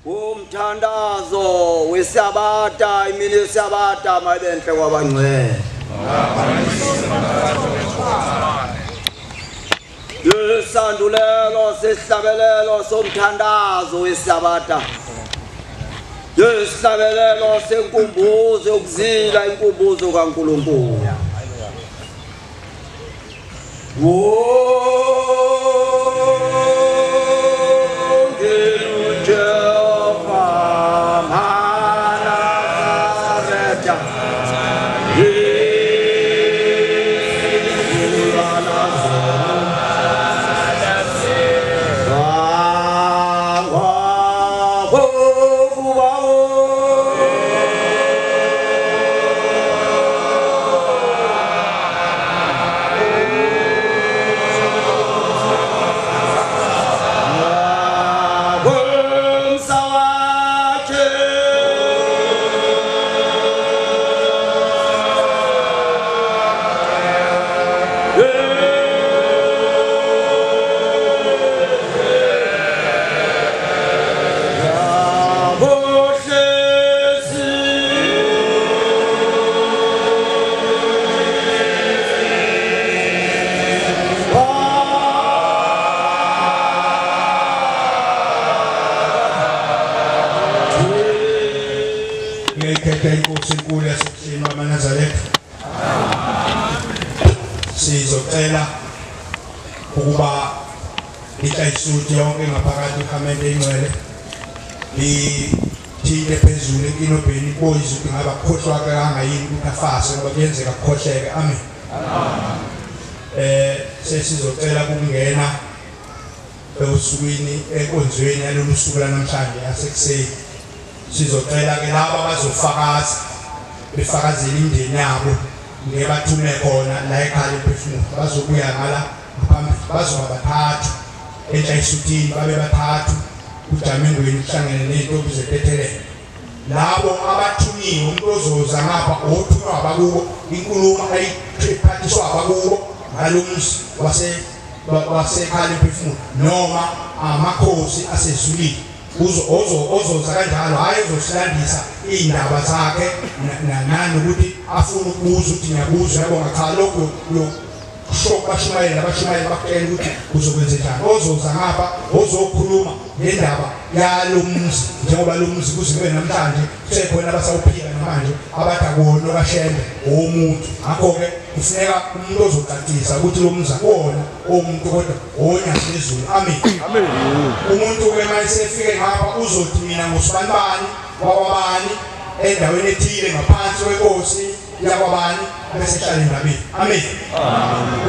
Umthandazo weSabatha, imini yeSabatha mayibe enhle kwabangcwele. Isandulelo sesihlabelelo somthandazo weSabatha. Isihlabelelo senkumbuzo yokuzila inkumbuzo kaNkulunkulu. Sizocela ukuba isuti yonke ngaphakathi ehamende ingcwele ithinte phezulu enkinobheni boyiza ukuthi ngabe akukhohlwakanga yini ukuthi afase ngoba kuyenzeka kukhohleke. Amen. Sesizocela ukungena osukwini enkonzweni yalolu suku lanamhlanje yasekuseni. Sizocela ke laba abazofakaza befakazela imindeni yabo ngeke bathume khona la ekhaya emphefumulo, bazobuya ngala ngaphambili, bazoba bathathu enhlayisutini, babe bathathu kujamengweni kuhlangene nezintombi zetethelelo. Labo abathunyiwe, umuntu ozoza ngapha othunywa abakubo, inkulumo ayiphathiswa abakubo ngalomzi wasekhaya emphefumulo noma amakhosi asezulwini ozoza kanjalo, hayi ozosilandisa iy'ndaba zakhe nanokuthi afuna ukubuza ukuthi ngiyabuza uyabonga cha lokhu kusho kubashumayeli abashumayeli bakutshela ukuthi kuzokwenze njani. Ozoza ngapha ozokhuluma ngendaba yalo mzi, njengoba lo mzi kuze kube namhlanje kusekhona abasawuphika namanje abathi akuwona okaShembe owomuntu. Ngakho-ke kufuneka umuntu ozocacisa ukuthi lo mzi akuwona owomuntu kodwa owoNyazi lwezulu. Amen. Umuntu-ke uma esefike ngapha uzothi mina ngusibanibani wakwabani endaweni ethile ngaphansi kwenkosi yakwabani bese ehlala endabeni. Amen.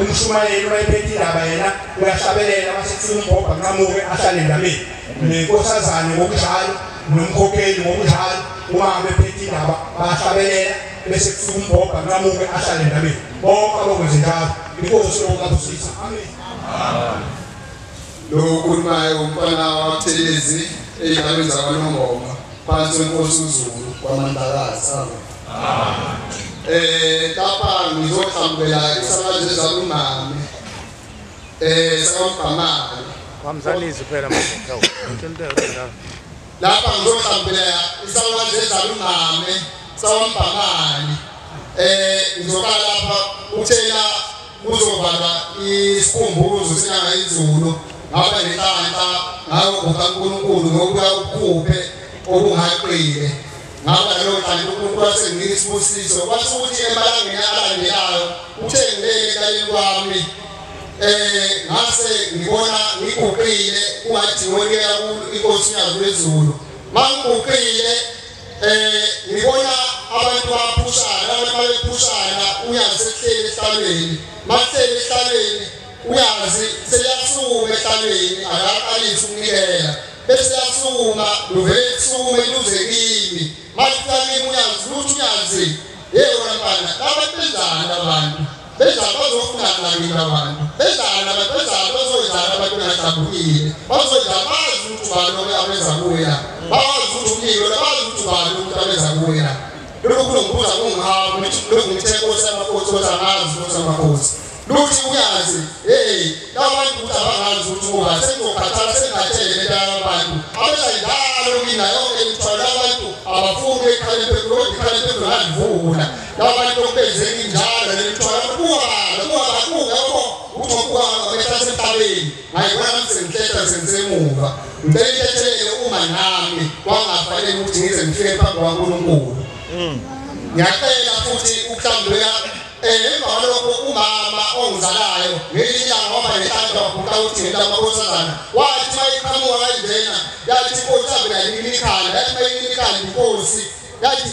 Umshumayeli uma ephethe indaba yena uyahlabelela mase kufika umbhobha nqamuke ahlale endabeni. Nenkosazane ngokunjalo nomkhokheli ngokunjalo uma bephethe indaba bayahlabelela bese kufika umbhobha nqamuke ahlale endabeni. Bonke abakwenze njalo inkosi yokubusisa. Amen. Lo okhulumayo umfana waButhelezi ey'ndaweni zakwaNongoma phansi kwenkosi uZulu kwaMandlakazi. Amen. Lapha ngizoqhamukela isabazi zakumame sakwamgqamane kwamzalizi phela manje. Lapha ngizoqhamukela isabazi zakumame sakwamgqamane. Ngizoqala lapha uthela kuzovalwa isikhumbuzo senyanga izulu ngaba nenhlanhla ngayoguqa uNkulunkulu ngokuya ukhuphe okungaqile ngaba leyo nhlanhla uNkulunkulu wasenginika isibusiso. Kwasho ukuthi emalangeni alandelayo uthe ngilele ekaleni kwami ngase ngibona ngiguqile kungathi ngiyonikela inkosi uNyazi lwezulu. Mangiguqile ngibona abantu baphushana, abantu babephushana uNyazi sehleli ehlalweni, mahleli ehlalweni uNyazi seliyasukuma ehlalweni akaqalisi ukunikela bese liyasukuma luvele lisukume luze kimi. Malifika kimi uNyazi luthi uNyazi hey wena mfana labantu benzani abantu benzani bazofunana kimi abantu benzani abantu benzani bazoyenzani abantu bengahlambulukile bazoyenzani bazi ukuthi ubani lo abenza kuya bazi ukuthi umlilo bazi ukuthi ubani umuntu abenza kuya. Lokhu kulongibuza kungihawu lokhu ngithe inkosi yamakhosi kodwa angazi inkosi yamakhosi. Luthi uyazi hey labantu ukuthi abangazi ukuthi uba sengizokhathala sengikhathele lento yabantu abenza njalo mina ngalivula laba bantu okubenzeka injalo lemithwalo buka yabo uthi ngobuka emhlabeni ngayibona nami sengihlehla sengisemuva ngicela intethelelo uma nami kwangafanele ukuthi ngize ngifike phambi kwaNkulunkulu. Ngiyacela futhi ukuhlambuleka emva kwalokho umama ongizalayo ngelinye ilanga waba nenhlanhla waguqa uthi ngentamakhosazana wathi mayiqhamuka kanjena yathi inkosi ave yayinika ikhanda yathi mayinika ikhanda inkosi yathi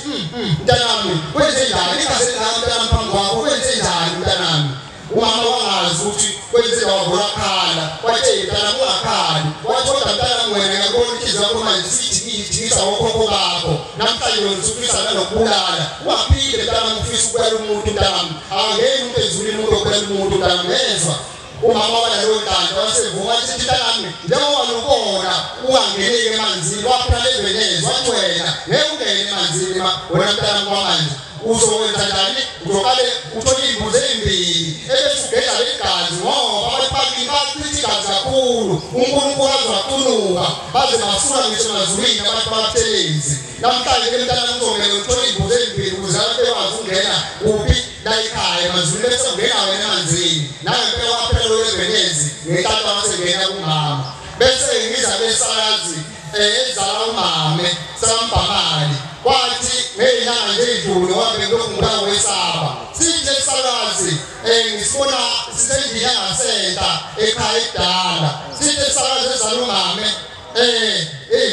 mntanami kwenze njani igazi lingaka mntanami phambi kwakho kwenze njani mntanami. Umama wangazi ukuthi kwenze wavula khala wathi mntanami ungakhali wathi kodwa mntanami wena ngiyakubona inhliziyo yakho manje sijikisa okhokho bakho namhlanje wena usufisa nanokubulala ungaphinde mntanami ufisa ukubulala umuntu mntanami angeni umuntu ezulwini umuntu okubulala umuntu mntanami ngezwa. Umama wanaleyo nhlanhla wasevuma wathi mntanami njengoba lubona ungangeneki emanzini waphela levenezi wathi wena ngeke ungene emanzini wena mntanami kwamanje uzokwenza njani uzoqale uthole iy'mbuzi ey'mbili ebese ugeza leli gazi ngoba abantu bachitha igazi kakhulu uNkulunkulu azowacunuka baze basula ngisho emazulwini abantu bakathelezi. Namhlanje ke mntanami uzomele uthole iy'mbuzi ey'mbili ukuze abantu bekwazi ukungena kuphi la ekhaya emazulwini bese ungena wena emanzini nawe impela waphela loyo evenezi ngenhlanhla wasengena kumama. Bese ngiza besakazi ezala umame sambhamali kwathi ngezinyanga nje ezidlule wabe ngilokhu wesaba sithi lesakazi ngisibona sisendlini yangasenta ekhaya edala sithi lesakazi ezala umame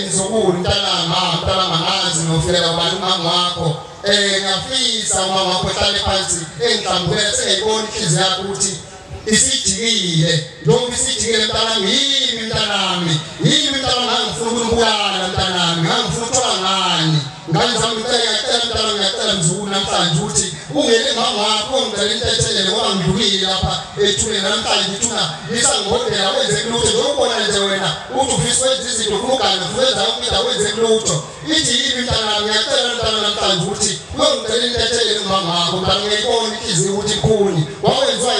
ngizokulu mntanami mntanami angazi ngiyofika kubani umama wakho ngiyafisa umama wakho ehlale phansi engihlambulele sengiyibona inhliziyo yakho ukuthi isijikile njengoba isijikile mntanami yimi mntanami yimi mntanami ngangifuna ukunibulala mntanami ngangifuna ukuthola ngani ngane zami ngicela mntanami ngiyacela mzukulu namhlanje ukuthi ungene mama wakho ungicela intethelelo ngoba ngidlulile lapha ethuneni namhlanje ithuna lisangibhodela wenze lutho njengoba nje wena uthi ufisa wenza izinto ufuna ugane ufuna wenza yonke into awenze lutho ithi yimi mntanami ngiyacela mntanami namhlanje ukuthi uyongicela intethelelo kumama wakho mntanami ngiyayibona inhliziyo ukuthi ikhuni wawenziwa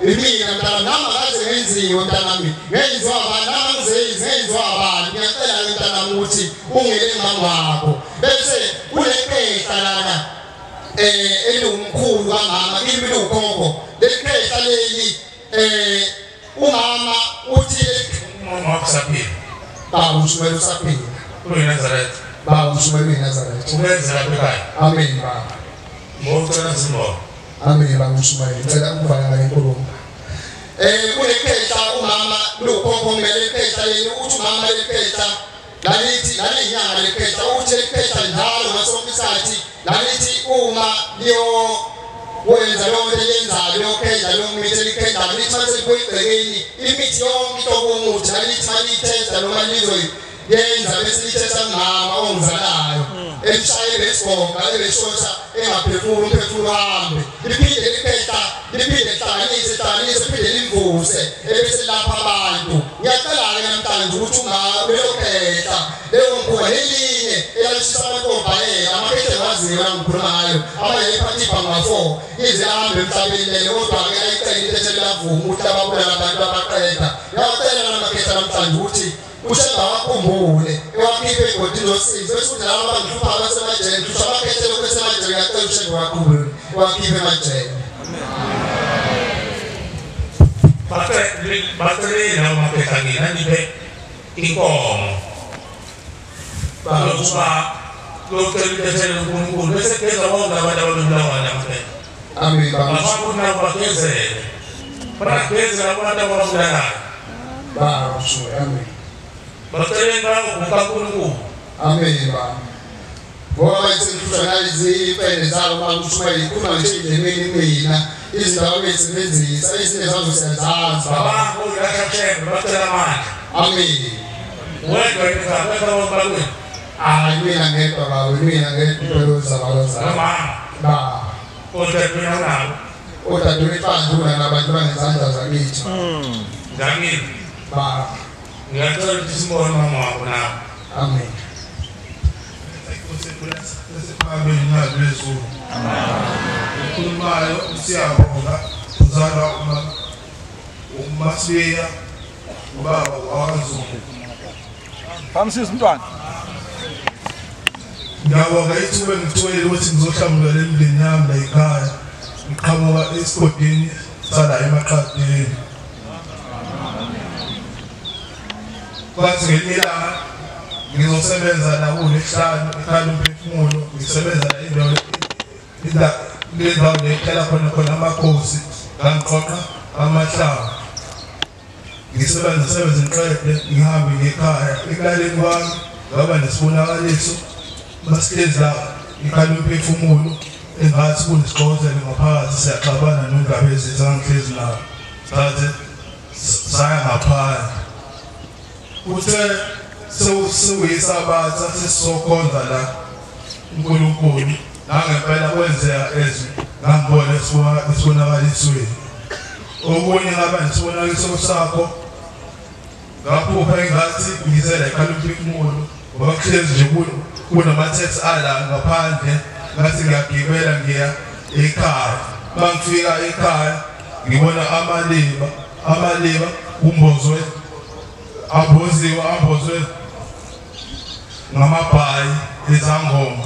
imina mntanami nami akaze ngenziwe mntanami ngenziwa abantu nami angizenzi ngenziwa abantu ngiyacela ke mntanami ukuthi ungele mama wakho. Bese kunekhehla lana eliwumkhulu kamama kimi liwukhokho leli khehla leli umama uthi umama wakho usaphila baba ushumayela usaphila uyiNazaretha baba ushumayela uyiNazaretha umenze lapha ekhaya. Amen baba ngocela simbona. Amen baba ushumayela ngicela ukuvala ngale nkulumo. Kunekhehla umama lukhokho kumele ikhehla leli uthi umama lekhehla lalithi lalinyanga lekhehla uthi lekhehla njalo ngasonke isikhathi lalithi uma liyo wenza leyo nto eyenzayo leyokhehla leyo mithi elikhehla lithi mase libuya egcekeni imithi yonke ihlobo yomuthi lalithi maliyithetha noma lizoyenza bese liyithetha kumama ongizalayo emshaye besigoga ebeshotha engaphefumuli umphefumulo uhambe liphinde likhehla liphinde lihlanganise hlanganise liphinde limvuse ebese lapha abantu. Ngiyacela-ke namhlanje ukuthi lelo khehla leyo mkhuba nelinye elalishisa abantu obhayela amakhehla engiwaziyo la ngikhuluma ngayo abanye ephathi ibhanga-4 ize ahambe emhlabeni lele kodwa-ke ayicela intethelo lavuma ukuthi ababulala abantu abaqeda. Ngiyawacela namakhehla namhlanje ukuthi uShembe wakhumbule ewakhiphe egodini losizi bese kuthi laba abangihlupha abasemajele ngihlupha abakhethele lokhu esemajele ngiyacela uShembe wakhumbule ewakhiphe emajele. Baceleni labo makhehla ngina niphe inkomo lokuba locela intethelo kuNkulunkulu bese kugeza bonke abantu ababebulawa namakhehla. Amen baba bafuna nabo bagezele bagezele abantu ababulalayo baba ushumayela. Amen baceleni bayoguqa kuNkulunkulu. Amen baba ngoba isinhlushwa nalezi zabo baba ushumayela ikhuluma nje endleleni mina izindawo bezisebenzisa ezinye zazo siyazazi baba baba bacela amandla. Amen wedwa ngizakwenza bakwenu. Hayi mina ngedwa baba mina ngedwa impilo zabaloza mama baba odadewenu unabo odadewethu banduna nabantu bangezandla zakithi ngakini baba ngiyacela ukuthi simbone mama wakho nawe. Amen. Ukhulumayo usiyabonga uzalwa uMasiya ubaba wakwaZulu. Phamsisa umntwana. Ngiyabonga ithuba engitholile ukuthi ngizohlangula le mndeni yami la ekhaya. Ngiqhamuka esigodini sala emaqadeni. Kwathi ngelinye ilanga ngizosebenza la kuLwesihlanu ekhaya umphefumulo, ngisebenza la indawo le ndawo lehlala khona khona amakhosi, ngangiqoqa amahlanga. Ngisebenza sebenza ngiqede ngihambe ngekhaya. Ekulaleni kwami ngaba nesibonakaliso masihlezi la ekhaya umphefumulo engathi kunesigqozelo ngaphakathi siyaxabana nondaba ezizangihlezi nawo. Sathi saya ngaphandle. Uthe sekuyisabatha sesizokhonza la uNkulunkulu, nangempela kwenzeka ezwi ngangibona esibonakalisweni. Okunye ngaba nesibonakaliso sakho, ngaphupha engathi ngizela ekhaya umphefumulo ngoba kuhlezi nje kunama-taxi ala ngaphandle, ngathi ngiyagibela ngiya ekhaya. Mangifika ekhaya ngibona amaliba, amaliba kumbozwe amboziwe ambozwe ngamabhayi izangoma,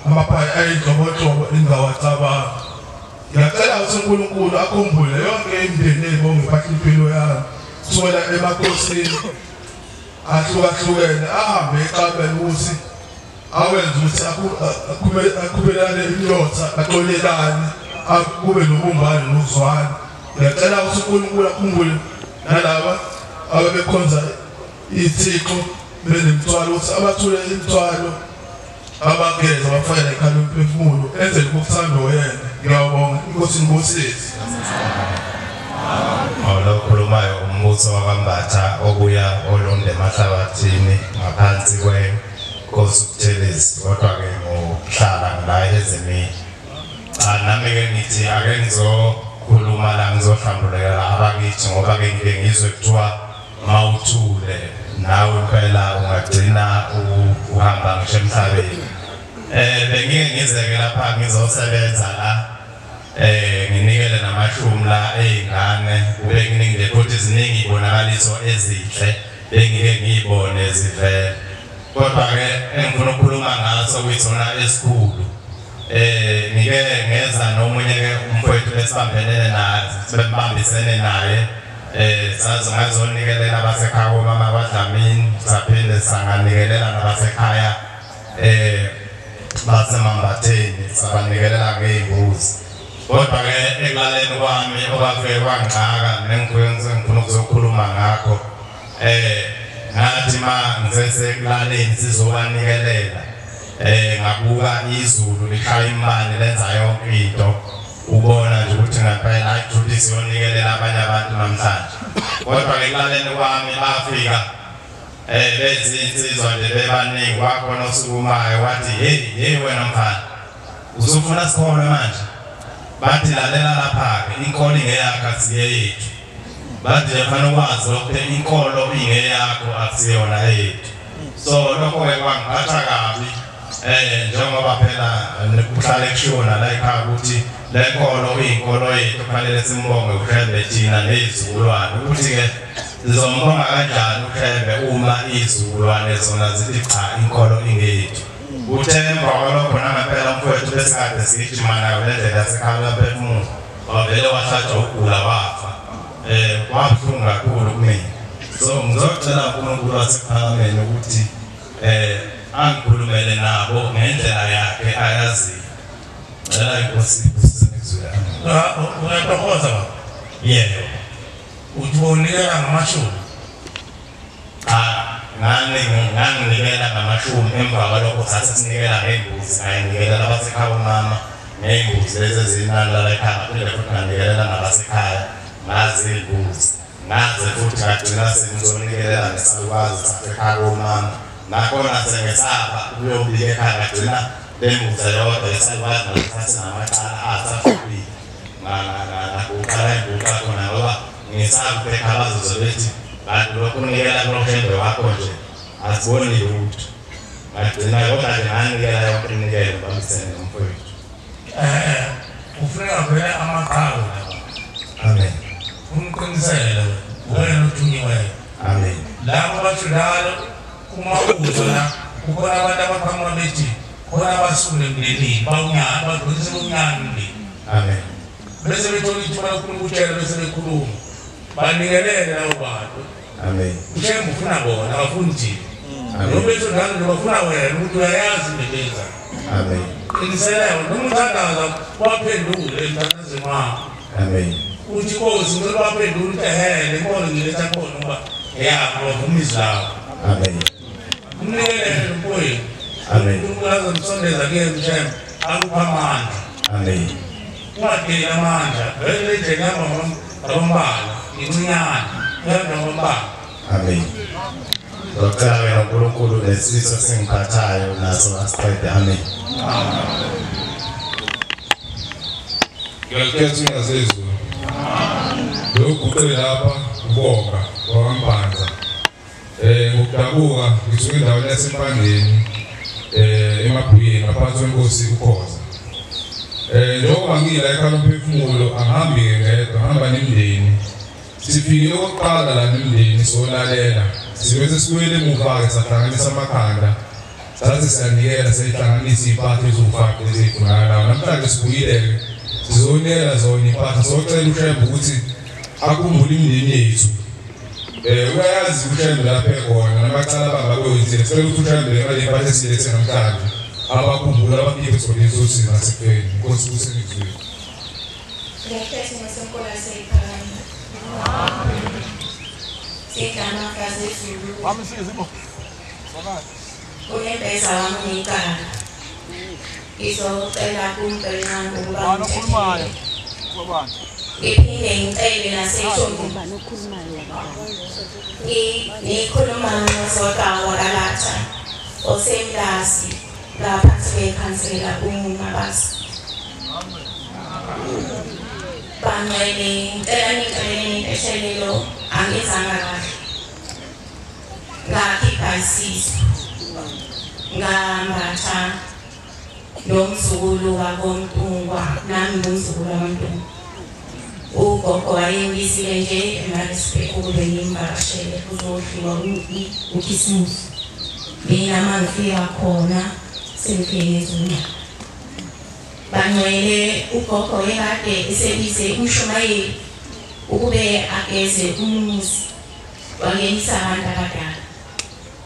amabhayi ayinhlobonhlobo engingawacabanga. Ngiyacela ukuthi uNkulunkulu akhumbule yonke imindeni ebonge impilo yami kusukela emakhosini ahlukahlukene, ahambe eqabele ukuthi awenze ukuthi akhubelane imilotha, axolelane, kube nobumbano nokuzwana. Ngiyacela ukuthi uNkulunkulu akhumbule nalaba ababekhonza ithixo benemithwalo, ukuthi abathule imithwalo abageza bafake ekhaya umphefumulo enzele ukuthanda yena. Ngiyabonga, inkosi inibusise. Olokhulumayo umbuso wakwaMbatha obuya oLonde emahlabathini ngaphansi kwenkosi uButhelezi, kodwa-ke ngokuhlala ngila eZemini. Cha, nami-ke ngithi ake ngizokhuluma la, ngizohlambulukela abakithi ngoba-ke ngike ngizwe kuthiwa mawuthule nawe impela ungagcina uhamba ngisho emhlabeni. Bengike ngizeke lapha ngizosebenza la, nginikele namashumi la ey'ngane, kube kuningi nje futhi ziningi iy'bonakaliso ezinhle bengike ngiyibone zivele. Kodwa-ke engifuna ukukhuluma ngaso kuyisona esikhulu. Ngike ngeza nomunye-ke umfowethu besibambenene naye, sibambisene naye, saze ngazonikelela abasekhaya komama kwaDlamini, saphinde sanganikelela nabasekhaya baseMambatheni, sabanikelela ngey'mbuzi. Kodwa-ke ekulaleni kwami okwafike kwangixaka nengifuna ukuzokhuluma ngakho, ngathi ma ngisesekulaleni sizobanikelela, ngabuka izulu lishaya imali lenza yonke into, ubona nje ukuthi ngempela hayi futhi siyonikelela abanye abantu namhlanje. Kodwa-ke ekulaleni kwami bafika bezinsizwa nje bebaningi, wakhona osukumayo wathi hey hey wena mfana usufuna sikholwe manje? Bathi lalela lapha-ke, inkolo ingeyakho akusiyeyethu. Bathi nje fanele ukwazi lokho, inkolo ingeyakho akusiyona eyethu. So lokho-ke kwangiphatha kabi, njengoba phela kuhlale kushiwo nala ekhaya ukuthi le nkolo iyinkolo yethu, kufanele simbonge uShembe thina nezizukulwane. Ukuthi-ke sizombonga kanjani uShembe uma izizukulwane zona zithi cha inkolo ingeyethu? Uthe emva kwalokho nangempela umfowethu besikade sigijima nayo le ndlela yasekhaya lamphefumulo wavele wahlatshwa ukugula wafa. Kwabuhlungu kakhulu kumina. So ngizocela uNkulunkulu wasekuphakameni ukuthi angikhulumele nabo ngendlela yakhe ayaziyo. Cela inkosi ibusise ngizwe. Uyathokoza baba? Yebo. Uthi unikela ngamashumi? Cha, nganginikela ngamashumi, emva kwalokho sase sinikela ngey'mbuzi, ngayinikelela abasekhaya umama ngey'mbuzi lezi ezinani lala ekhaya, ngaphinde futhi nganikelela nabasekhaya ngazi iy'mbuzi. Ngaze futhi ngagcina sengizonikelela ngesalukazi sasekhaya komama, nakhona sengesaba ukuyobika ekhaya, ngagcina le mbuzi eyodwa isalukazi ngathatha namacala asahlukile. Ngaguqa la khona ngoba ngisaba ukuthi ekhaya bazoze bethi kanti lokhu unikela kuloshembe wakho nje asiboni lutho. Ngagcina kodwa nje nganikela yonke iminikelo ngibambisene nomfowethu. Kufuneka vele amaqhawe la. Amen. Umqinisele wena othunyiweyo. Amen. Labo basho njalo uma uzwa la kukhona abantu abaqhamuka bethi Khona abasule emndenini bawunyana badlulise umnyana umndeni. Amen. Bese bethola ithuba lokukhuluma utshela bese bekhuluma. Banikelele labo bantu. Amen. Ushembe ufuna bona abafuni thina. Noma bethu njalo bafuna wena ukuthi uyayazi into eyenzayo. Amen. Qinisela noma uthandaza waphendule emthandazweni wakho. Amen. Uthi Nkosi ngicela waphendule ukuthi ehhe le nkolo ngiletha khona ngoba eyabo bavuma izwi lakho. Amen. Umnikelele mfowethu. Amen. uNkulunkulu azomsondeza kuyena uShembe akupha amandla. Amen. Ungadeli amandla vele nje ngihamba ngabambala incinyane ngihamba ngabambala. Amen. Ngicela wena uNkulunkulu lesifiso sengiphathayo naso asiqede. Amen. Ngiyakhetha ungasezulu. Lokhu lapha ubonga waMpanza. Ngokudabuka ngisuka endaweni yaseMpangeni emabhuyeni ngaphansi kwenkosi uKhoza. Njengoba ngila ekhaya lomphefumulo angihambi ngedwa, ngihamba nemndeni. Sifikile okokuqala la nemndeni solalela. Sibe sesibuyele emuva-ke sahlanganisa amakhanda. Sathi siyanikela siyihlanganisa iy'mpahla eziwufakhe ezifunakalayo. Namhlanje sibuyile-ke sizonikela zona iy'mpahla socela uShembe ukuthi akhumbule imindeni yethu. Uyayazi uShembe lapho ekhona namacala abamba kwenzile. Sicela ukuthi uShembe ngale mpahla esiyilethe namhlanje abakhumbule abakhiphe esigodini sosizi nasekufeni. Inkosi kusenizweni. Ngiyakhetha ngesenkolo yaseyiphakama. Igama kaZulu. Unembeza wami ngicala. Ngizocela kuMvelinqangi ukuba ngithethelele. Ngiphinde ngicele naseshonini. Ngikhuluma noZodwa wakaLatha osemlazi ngaphansi kwekhansela uMabasa. Bangcwele ngicela ningixolele ngentethelelo angenzanga kahle. Ngakhipha isisu ngambatha nomzukulu wakoMntungwa nami ngumzukulu wakoMntungwa. Ugogo wayengibizile nje eMaritzburg ukube ngimvakashele kuzodliwa uKhisimusi. Mina uma ngifika khona sengifike ngezinyawo. Bangcwele ugogo wayekade esebize umshumayeli ukube ageze umuzi wangenisa abantu abadala.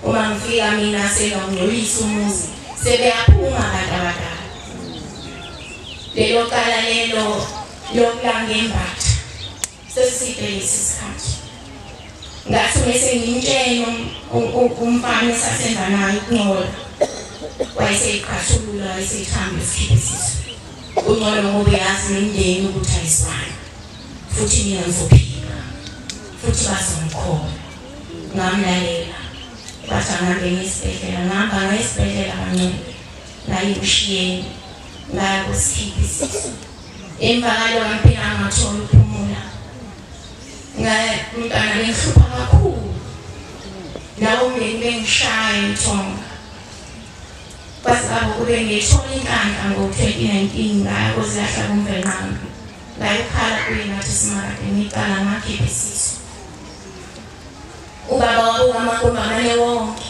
Uma ngifika mina sengawungcolisa umuzi sebeyaphuma abantu abadala. Lelo cala lelo lokulangembatha seside lesi sikhathi. Ngathi mese ngimtshela umfana esasenza naye ukungcola wayeseyiqhathulula wayeseyithamba esikhipha isisu. Ungcola ngoba uyazi nemindeni ukuthi ayizwani futhi mina ngizophila futhi bazongikholwa. Ngamlalela bathi angihambe ngesibhedlela. Ngihamba ngayesibhedlela kancane ngaye ushiyeni ngaya kusikhipha isisu. Emva kwalokho ngempela ngathola ukuphumula. Umntwana bengihlupha kakhulu nawo umndeni bengishaya ithonga. Kwaze kwaba kube ngiyithola inhlanhla ngo-2019 ngaya kozilahla kuMvelinqangi. Ngayokhala kuye ngathi simakade ngicala ngakhipha isisu. Ubaba wabuka amagumbi amane wonke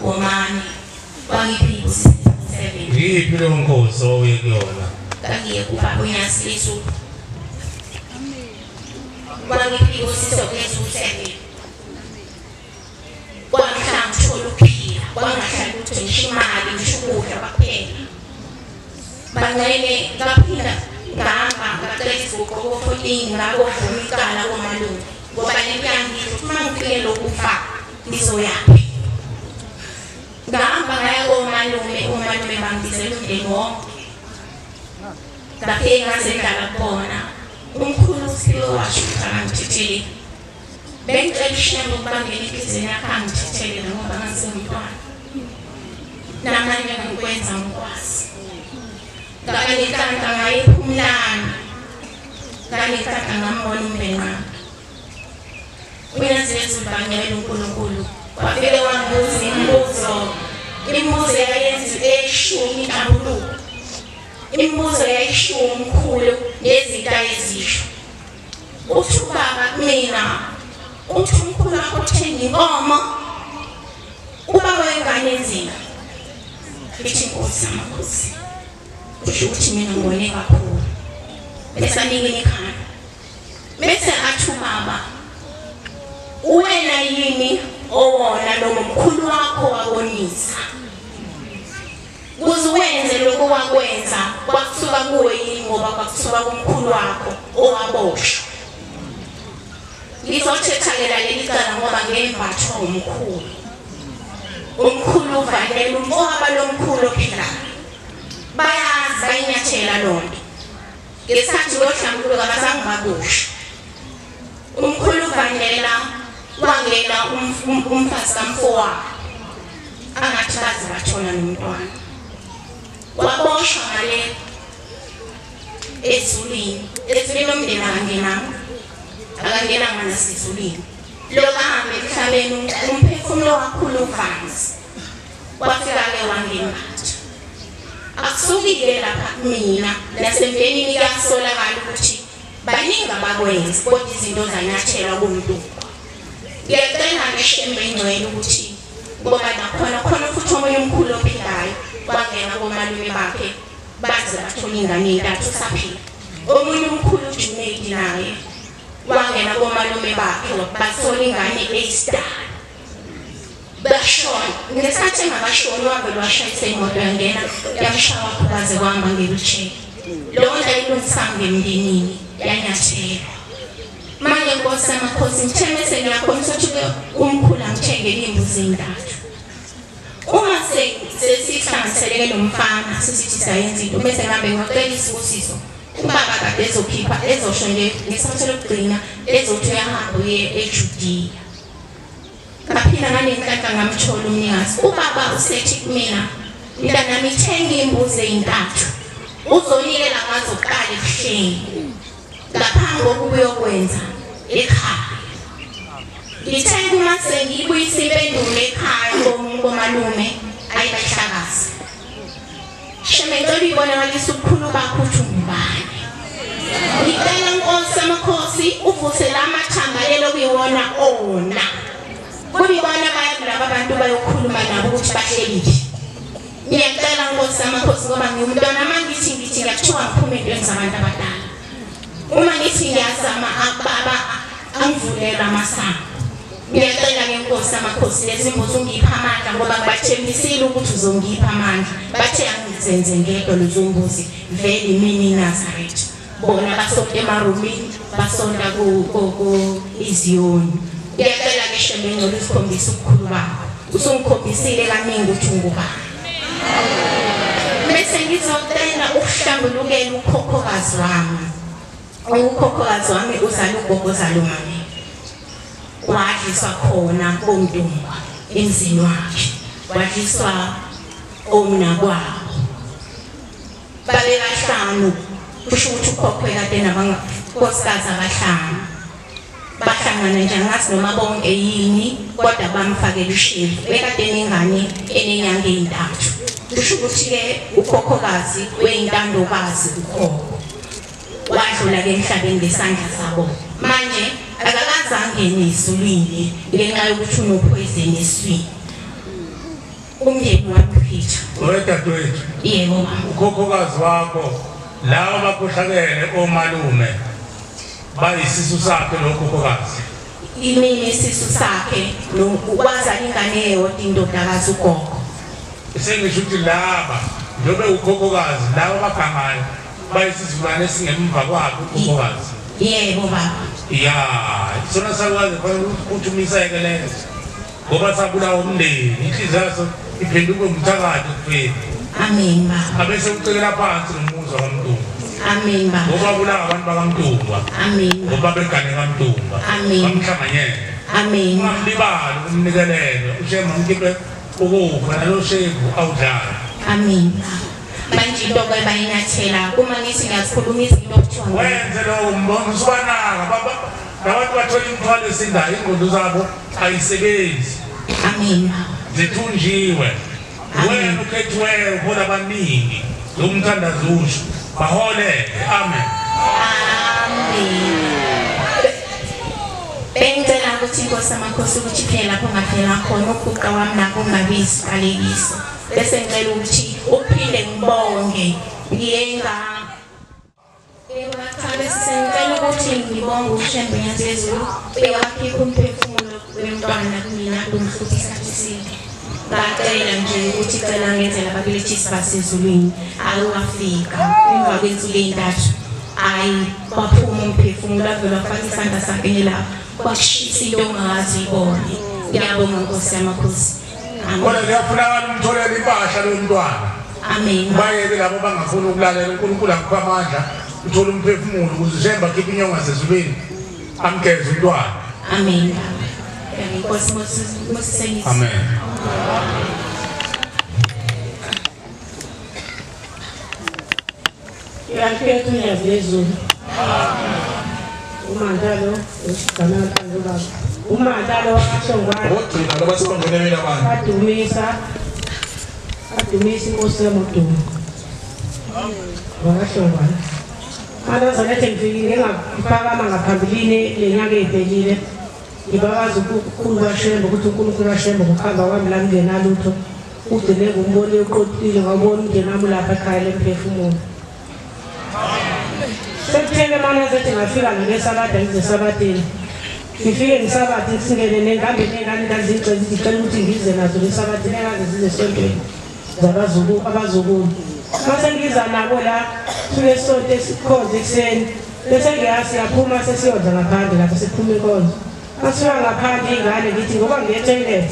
womane wangipha izibusiso 7. Yiphi leyo nkosi owuye kuyona? Ngangiye kubaba uNyazi lezulu. Wangipha izibusiso eziwu-7. Kwamhla ngithola ukuphila, kwangahlali lutho ngisho imali ngisho ukudla kwaphela. Bangcwele ngaphinda ngahamba ngacela iziguqo ko-14 ngakovuma icala komalume ngoba le nto yangidla ukuthi uma ngifike lokufa ngizoyaphi. Ngahamba ngaya komalume, omalume bangibizela umndeni wonke. Ngafike ngazendlala kubona. Umkhulu uSiphiwe washo ukuthi akangithetheleli. Bengicela uShembe ukuba ngene enhliziyweni yakhe angithethelele ngoba ngangisengumntwana. Namanje ngikwenza ngikwazi. Ngaba nenhlanhla ngaye ePhumlani. Nganenhlanhla ngambona uMvelinqangi. Uyazi lezulu bangcwele uNkulunkulu. Wafike wangibuza imibuzo. Imibuzo yayenza eyishumi inhlambuluko. Imibuzo yayishumi umkhulu nezinto ayezisho. Uthi ubaba kumina, uthi umkhulu wakho uthenga inkomo. Ubaba wengane enzima. Ithi inkosi amakhosi kusho ukuthi mina ngibone kakhulu. Bese anikeni ikhanda. Bese athi ubaba wena yini owona lo mkhulu wakho wabonisa kuze wenze lokho wakwenza kwakusuka kuwe yini ngoba kwakusuka kumkhulu wakho owaboshwa. Ngizothetha-ke leli cala ngoba ngembathwa umkhulu. Umkhulu uvalela umfowabo lomkhulu ophilayo. Bayazi bayinyathela lonto. Ngesikhathi lohlambuluka abazange bakusho. Umkhulu uvalela wangena umfazi kamfowabo. Angathi baze bathola nomntwana. Waboshwa ngale ezulwini. Ezulwini lomndeni akangenanga. Akangenanga nasezulwini. Lokahambe emhlabeni umphefumulo wakhulu uvanzi. Wafika-ke wangembatha. Akusukile lapha mina nasemndenini kuyasolakala ukuthi baningi abakwenzi kodwa izinto zanyathelwa kuMntungwa. Ngiyacela-ke Shembe ingcwele ukuthi ngoba nakhona khona futhi omunye umkhulu ophilayo wangena komalume bakhe baze bathola ingane ey'ntathu usaphila. Omunye umkhulu uJunedi naye wangena komalume bakhe bathola ingane eyisidala. Bashona ngesikhathi engakashoni wavele washayisa imoto yangena yamshaya wakhubazeka wahamba nge-wheelchair. Leyo nto ayilungisanga emndenini yanyathelwa. Manje nkosi amakhosi ngithe mese ngiyakhonisa ukuthi umkhulu angithengele iy'mbuzi ey'ntathu. Uma sesihlanganiseleke nomfana sesithi siyayenza into bese ngihambe ngiyocela isibusiso. Ubaba kade ezokhipha ezosho nje ngesikhathi lokugcina ezothi uyahamba uye eJudiya. Ngaphila ngalenhlanhla ngamthola umnikazi. Ubaba usethi kumina mntanami thenga iy'mbuzi ey'ntathu uzonikela ngazo kuqala ebuhleni ngaphambi kokuba uyokwenza ekhaya. Ngithe uma sengiyibuyisa impendulo ekhaya komalume ayibahlakazi. Shembe ngicela uyibonakalisa ubukhulu bakho ukuthi ungubani. Ngicela nkosi amakhosi uvuse la mathanga elokuyiwona ona. Kuyibona baya kulaba bantu bayokhuluma nabo ukuthi bahlelile. Ngiyacela nkosi amakhosi ngoba ngiyumntwana uma ngithi ngiyakuthiwa ngiphume entweni zabantu abadala. Uma ngithi ngiyazama ababa angivulela amasango. Ngiyacela-ke nkosi amakhosi lezi mbuzi ungipha amandla ngoba ngibathembisile ukuthi uzongipha amandla. Bathe angizenze ngedwa lezo mbuzi vele imini iNazaretha. Bona basonta emarumini, basonta ku-Iziyoni. Ngiyacela-ke Shembe ngcela usikhombise ubukhulu bakho. Usungikhombisile kaningi ukuthi ungubani. Bese ngizocela ukuhlambulukela ukhokhokazi wami. Ukhokhokazi wami uzala ugogo ozala umame. Wadliswa khona koMntungwa emzini wakhe. Wadliswa omnakwabo. Babe bahlanu kusho ukuthi ukhokho kade nabankosikazi abahlanu. Bahlangana nje angazi noma bonke yini kodwa bamfakela ushevu. Bekade nengane enenyanga ey'ntathu. Kusho ukuthi-ke ukhokhokazi weyintandokazi ukhokho. Wadlula-ke emhlabeni ngesandla sabo. Manje akakaze angene ezulwini ngenxa yokuthi unophoyizeni eswini. Umndeni wamphitha. Wedadewethu. Yebo baba. Ukhokhokazi wakho laba bakhohlakele omalume bayisisu sakhe lo khokhokazi. Imini isisu sakhe wazala ingane eyodwa indodakazi ugogo. Sengisho ukuthi laba njengoba ukhokhokazi laba bagangayo bayisizukulwane esingemva kwakhe ukhokhokazi. Yebo baba. Ya, sona sakwazi ukuthi umiseke lezo ngoba sabulawa umndeni inhliziyo yaso iphenduke umthakathi ekufeni. Amen baba. Abese ucekela phansi nomuzwa kaMntungwa. Amen baba. Ngoba bulawa abantu bakaMntungwa. Amen. Ngoba begane kaMntungwa. Amen. Bamhlanganyele. Amen. Ungamlibali umnikelele uShembe umkhiphe ukufa nalo shevu awudlala. Amen. Manje into ke bayinyathela uma ngithi ngiyazikhuluma izinto okuthiwa wenze lowo mbono usubanaka baba nabantu bathola imithwalo esindayo ingqondo zabo ayisebenzi. Amen. Zithunjiwe. Wena ukhethiweyo uhola abaningi lo mthandazo usho baholele. Amen. Amen. Bengicela ukuthi inkosi amakhosi ukuthi phela lapho ngafela khona uguqa wami nakho kungabi isiqalekiso. Bese ngicela ukuthi Uphinde ngibonge ngiyenga ngicela ukuthi ngibonge uShembe Nyazezulu uyawakhipha umphefumulo wemntwana kumina kumhlupha isikhathi eside. Ngacela nje ukuthi cela ngenzela ababelethisi basezulwini awafika emva kwensuku ey'ntathu ayi waphuma umphefumulo avele wafaka isandla sakhe lapho kwashisa into ongazi ibone. Ngiyabonga Nkosi yamakhosi. Kodwa kuyafunakala umtholele impahla lo mntwana. Amen. Bayeke labo bangafuni ukulalela uNkulunkulu akupha amandla uthola umphefumulo ukuze uShembe akhiphe inyonga zezulwini amgeze umntwana. Amen. Nkosi Moseni. Amen. Ngiyakhetha uNyazezulu. Umandalo usigama baba. Umandalo wakashongwana. Ogcina loba sibongenele abantu. Adumisa. Adumisa inkosi yamodumo. Wakashongwana. Anazalethe ngifikile ngaphakama ngaphambilini lenyaka ebhelile. Ngibakazi ukukhulu kaShembe ukuthi uNkulunkulu kaShembe kuhamba kwami la ngingenalutho. Ugcine ngumbone uqoqile ngabona umndeni wami lapha ekhaya lemphefumulo. Sekuthele mana zathi ngafika ngesabatha ngizesabathini. Ngifike ngesabatha singene nengambe nengane ndazicela zicela ukuthi ngize nazo ngesabathini engaze zize esontweni zabazukulu abazukulu. Mase ngiza nabo la fike sonke sikhonze ekuseni bese ngiyaphuma sesiyodla ngaphandle lapho siphuma inkonzo. Masuka ngaphandle ingane ngithi ngoba ngiye toilet.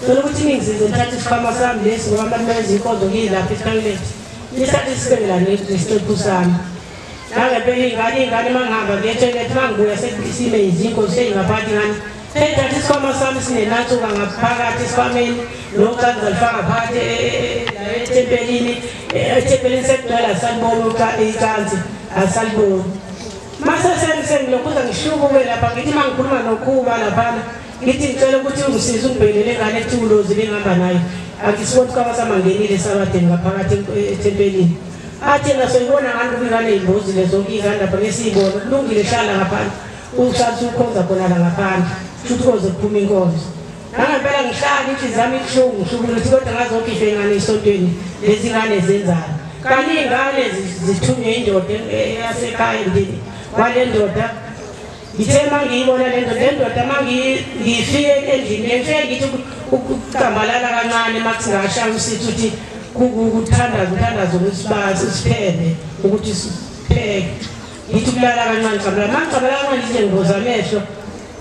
Cela ukuthi ningisize ngithathe isikhwama sami lesi ngoba kumele inkonzo ngiyilapha etoilet. Nisathe sibekela nesiqephu sami. Nangempela ingane mangihamba ngiye toilet mangibuya sesime izinkonzo seyingaphathi ngani. Sengithathe isikhwama sami sinenathuka ngaphakathi esikhwameni nocansi alifaka phakathi ethempelini. Ethempelini sekugcwele asaliboni icansi asaliboni. Mase sengilokhuza ngihlubuke lapha ngithi mangikhuluma nokhuba laphana ngithi ngicela ukuthi ungisize ungibhelele ngane ethi ulozi lengihamba nayo. Akisiboni isikhwama sami angenile esabatheni ngaphakathi ethempelini. Athi yena soyibona ngani ukuba ingane imbozile zonke iy'ngane lapha ngesiyibona kulungile hlala ngaphandle uhlala ukhonza khona la ngaphandle futhi koze kuphume inkonzo. Nangempela ngihlala inhliziyo yami ibuhlungu ngihlubula ukuthi kodwa ngazokhishwa ingane esontweni lezi ngane zenzani. Kanti iy'ngane zithunywe indoda eyasekhaya emndeni wale ndoda. Ngithe uma ngiyibona le ndoda uma ngifike endlini ngifike ngithi ukucambalala kancane uma singashaya usithi ukuthi kuthandaza uthandaza ukuthi siphele ukuthi sipheke. Ngithi ukulala kancane cambalala mangicambalala kancane nje ngiboza amehlo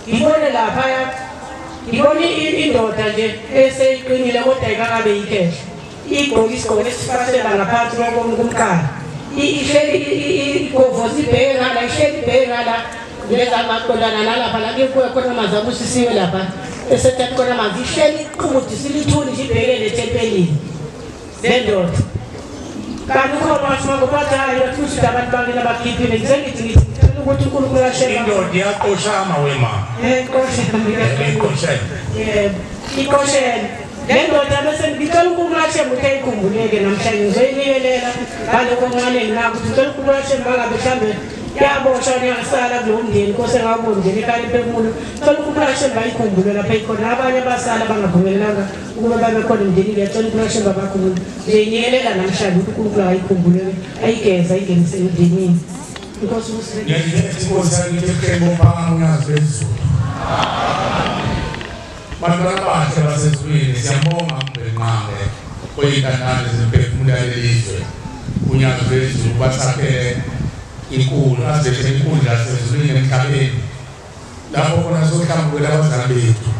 ngibone laphaya ngibona indoda nje eseyiqinile kodwa ayikakabe yikhehla igqoke isigqoko esifasela ngaphansi komqala ihleli igovoza ibheke ngala ihleli ibheke ngala ngezamaqondana nalapha la kuye khona amanzi abusisiwe lapha esethatha khona amanzi ihleli iqhubudisile ithuli nje ibheke nethempelini le ndoda. Kanti ukhona washo ngoba hayi ukuthi abantu bakini abakhiphile ngisengithi ngicela ukuthi uNkulunkulu ashebe indoda iyaqoshama wema iqoshama yebo iqoshela le ndoda bese ngicela uNkulunkulu ashebe ukuthi ayikhumbuleke namhlanje ngizoyinikelela ngalokho okuncane nginako ukuthi ngicela uNkulunkulu ashebe mangabe mhlambe yaboshwa niyasala kulowo mndeni Nkosi engawuboni ngene ekhaya imphefumulo cela uNkulunkulu ashebe ayikhumbule lapha ikhona abanye abasala bangavumelelanga ukuba babe khona emndenini ngiyacela uNkulunkulu ashebe abakhumbule ngiyinikelela namhlanje ukuthi uNkulunkulu ayikhumbule ayigeze ayingenise emndenini. Inkosi ngiyakhetha inkosi yami ebuhleni bomphakamo uNyazi lwezulu. Bantwana abahle basezulwini siyabonga uMvelinqangi oyintandane zemphefumulo yalelizwe uNyazi lwezulu basakhele inkulu azethe inkundla yasezulwini emhlabeni lapho khona sohlambukela abazali bethu.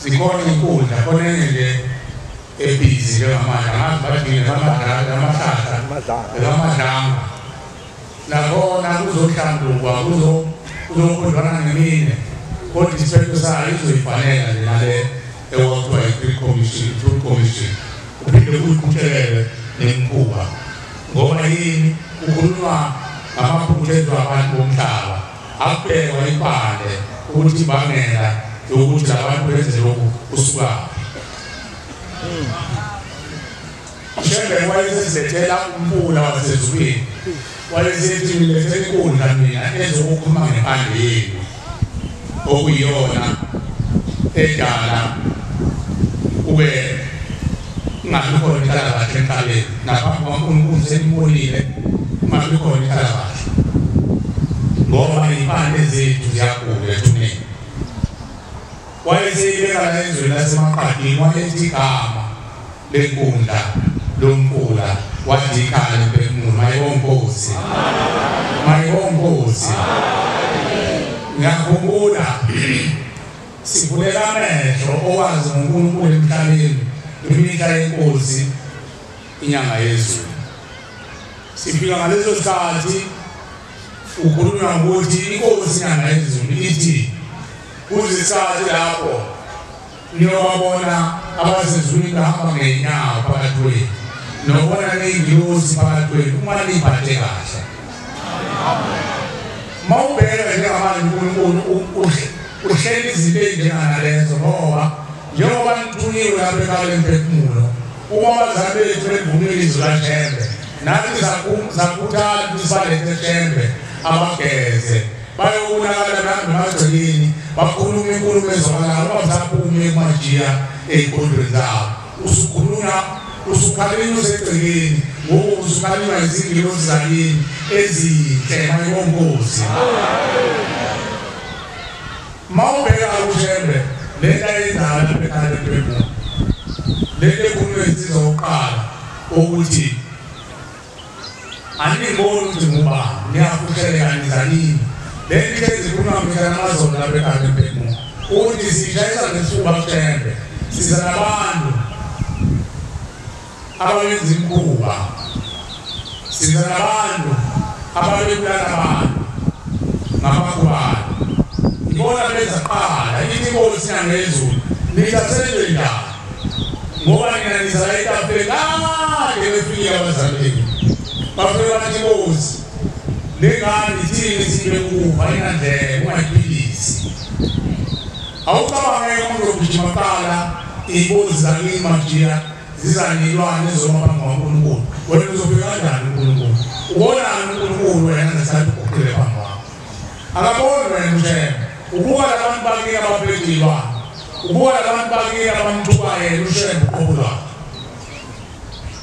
Zikhona inkundla khona enye nje ebhizi njengamanje angazi bathi amahlahla amadlanga nakhona kuzohlambulukwa kuzokhonjwana ngemine kodwa isiphetho sayo izoyifanela nje nale ekwakuthiwa i-Truth Commission kuphinde kuyiqhutshelelwe nemikhuba ngoba yini kukhulunywa ngamaphutha enziwa abantu bomhlaba akubhekwa impande ukuthi imbangela yokuthi labantu benze lokhu kusukaphi. Shembe wayesezilethela umfula wasezulwini wayesethi ngilethe inkundla mina ezokukhuluma ngempande yenu okuyiyona edala kube Kungabi khona inhlalakahle emhlabeni naphambi kwaNkulunkulu senibonile kungabi khona inhlalakahle ngoba iy'mpande zethu ziyagula ethuneni. Wayeseyibeka la ezweni laseMaqadini wayethi igama lenkundla lomfula wathi ikhaya lemphefumulo. Mayibonkosi, mayibonkosi. Ngiyakhumbula sivuleka amehlo owazi ngoNkulunkulu emhlabeni imihla yenkosi inyanga yezulu. Sifika ngaleso sikhathi ukhulunywa ngokuthi inkosi inyanga yezulu ithi kuzisikhathi lapho niyobabona abasezulwini bahamba ngey'nyawo phakathi kwenu nobona ney'ngilosi phakathi kwenu uma niyiphathe kahle. Uma ubheka njengamanje uNkulunkulu uhlela izinto ey'njenganalezo ngoba njengoba nithunyiwe lapha ekhaya lemphefumulo uma abazali bethu belivumile izwi laShembe nathi sakhuthala ukuthi sibalethe eShembe abageze bayobonakala behambe emagcekeni bakhuluma inkulumo ezwakalayo bangasaphumi emajiya ey'nkondlweni zabo. Usukhulunywa usukhalinywa usegcekeni ngoku usukhalinywa izingilosi zakini ezinhle mayibonkosi. Uma ubheka uShembe lento ayenzayo lapha ekhaya lemphefumulo lento ekhulunywa insizwa yokuqala ukuthi aningiboni ukuthi ngubani niyafuhleleka nizanini. Lento ezikhulunywa mihla namazolo lapha ekhaya lemphefumulo ukuthi sishayisa ngesifuba kuShembe siza nabantu ababenza imikhuba siza nabantu ababebulala abantu ngamakhubane ibona benza kuqala ithi inkosi inyanga yezulu nithathelwe njani ngoba nina nizala etafuleni kade befikile abazali benu bafike bathi inkosi lengane ithini sibe kufa inandlela ungayiphilisi. Awucabangeke umuntu ogijima kuqala iy'nkosi zakini majiya zizanilwane ezoma phambi kwaNkulunkulu. Wena uzofika kanjani uNkulunkulu? Ubonani uNkulunkulu wena ngesikhathi uguqile phambi kwakho? Akaboni wena uShembe. Ubuka labantu bakini abaphethe iy'lwane, ubuka labantu bakini abamthuka yena uShembe uqobo lwakhe.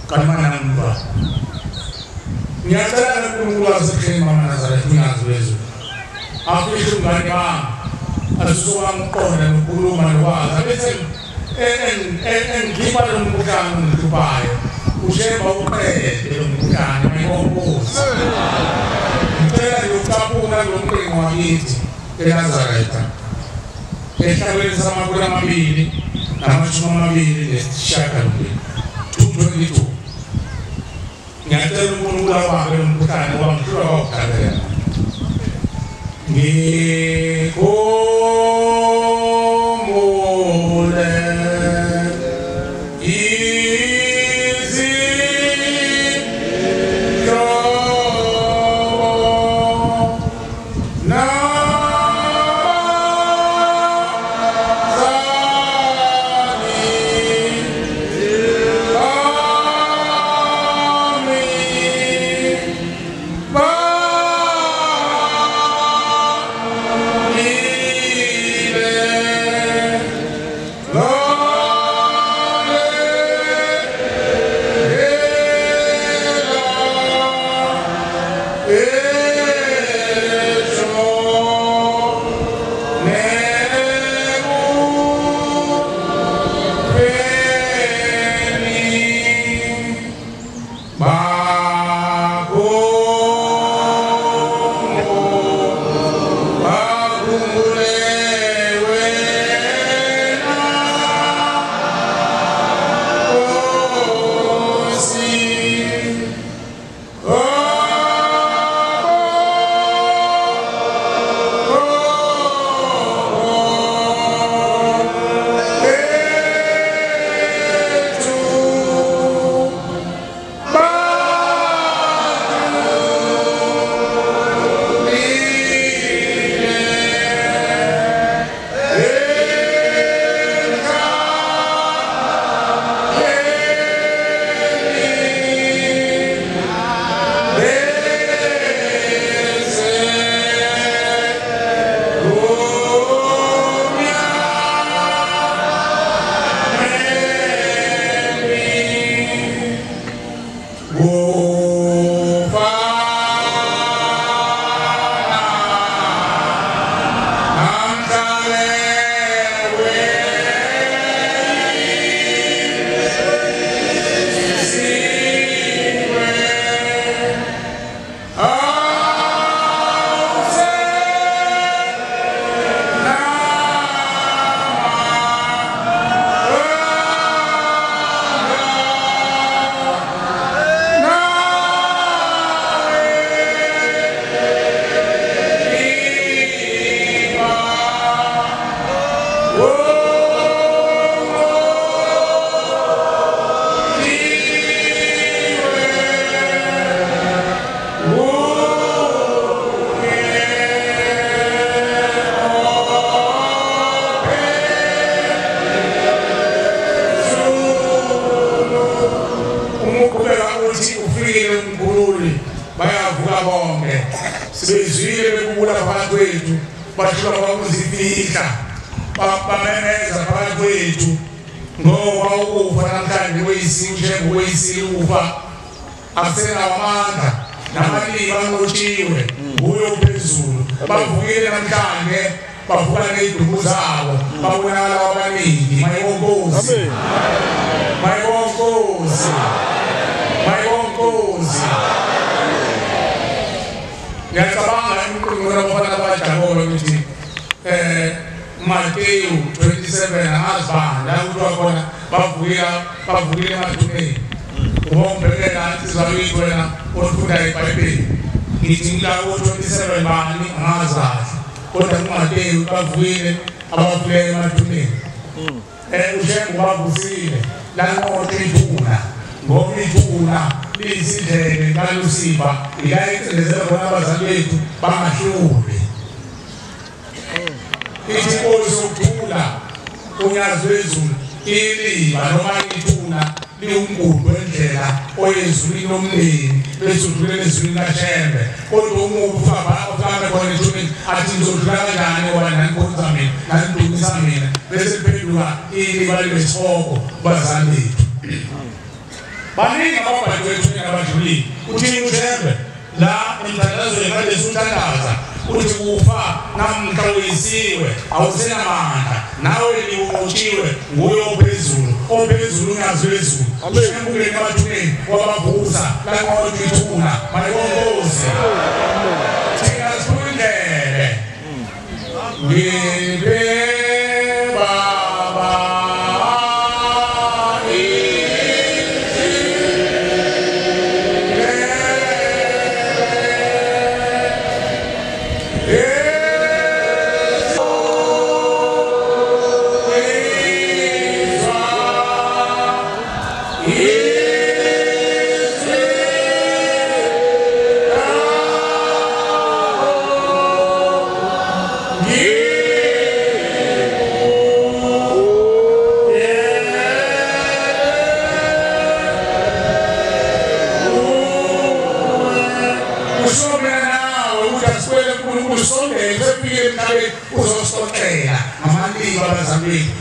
Kanti manami umntwana ngiyacela uNkulunkulu wasebuhleni mama Nazaretha unyazi lwezulu afihle umngane wami asusuka ngiqonda nokukhuluma nokwazi abese engikhipha lo mkhuhlane ongihluphayo uShembe uqede lo mkhuhlane mayibonkosi. Ngicela nje ukucaphuna lo mqingo wakithi eNazaretha ehlabeni sama-228 222. Ngiyacela uNkulunkulu awabambe lo mkhuhlane ngoba ngihlulwa kwawukuhlabelela. Ngikhumbule izihlobo nabazali bami uthi ufikile umkhululi bayavuka bonke. Sibezwile bebubula phakathi kwethu, bahlula bakuzifihla, bamemeza phakathi kwethu ngoba ukufa namhlanje kweyisile njengokweyisile ukufa akusenawo amandla namaliba anqotshiwe nguye ophezulu. Bavukile namhlanje, bavuka ney'duku zabo, babonakala kwabaningi. Mayibonkosi, mayibonkosi, mayibonkosi. Ngiyacabanga emqondweni wabafana abajabulo ukuthi Mateyu 27 angazi bani la kuthiwa khona bavukile emathuneni. Ubombhekela insizwa yethu wena ofunda iBhayibheli, ngithi ngila ku-27 bani angazi kahle, kodwa kuMateyu bavukile abafuleyo emathuneni. uShembe ubavusile lanqotha ithuna, ngoba ithuna liyisindlebe kaLusiba, ila icindezela khona abazali bethu bangahluli. Ithi inkosi yokuthula unyazi lwezulu iliba noma ithuna liwumgudu wendlela oyezulwini lomndeni bese udlulela ezulwini kaShembe. Kodwa umubi ufame khona ethuneni athi ngizodlula kanjani ngoba nanikhonza mina, nanidumisa mina, bese liphenduka iliba libe isihogo kubazali bethu. Baningi ababhaliwe ethuneni abadlulile. Uthini uShembe la emthandazweni kade suthandaza uthi kufa namhla uyisiwe awusenamandla nawe liwutshiwe nguye ophezulu, ophezulu unyazi lwezulu. uShembe ungene emathuneni wabavusa lanqotha ithuna. Mayibonkosi, thina siphindele ngibe baba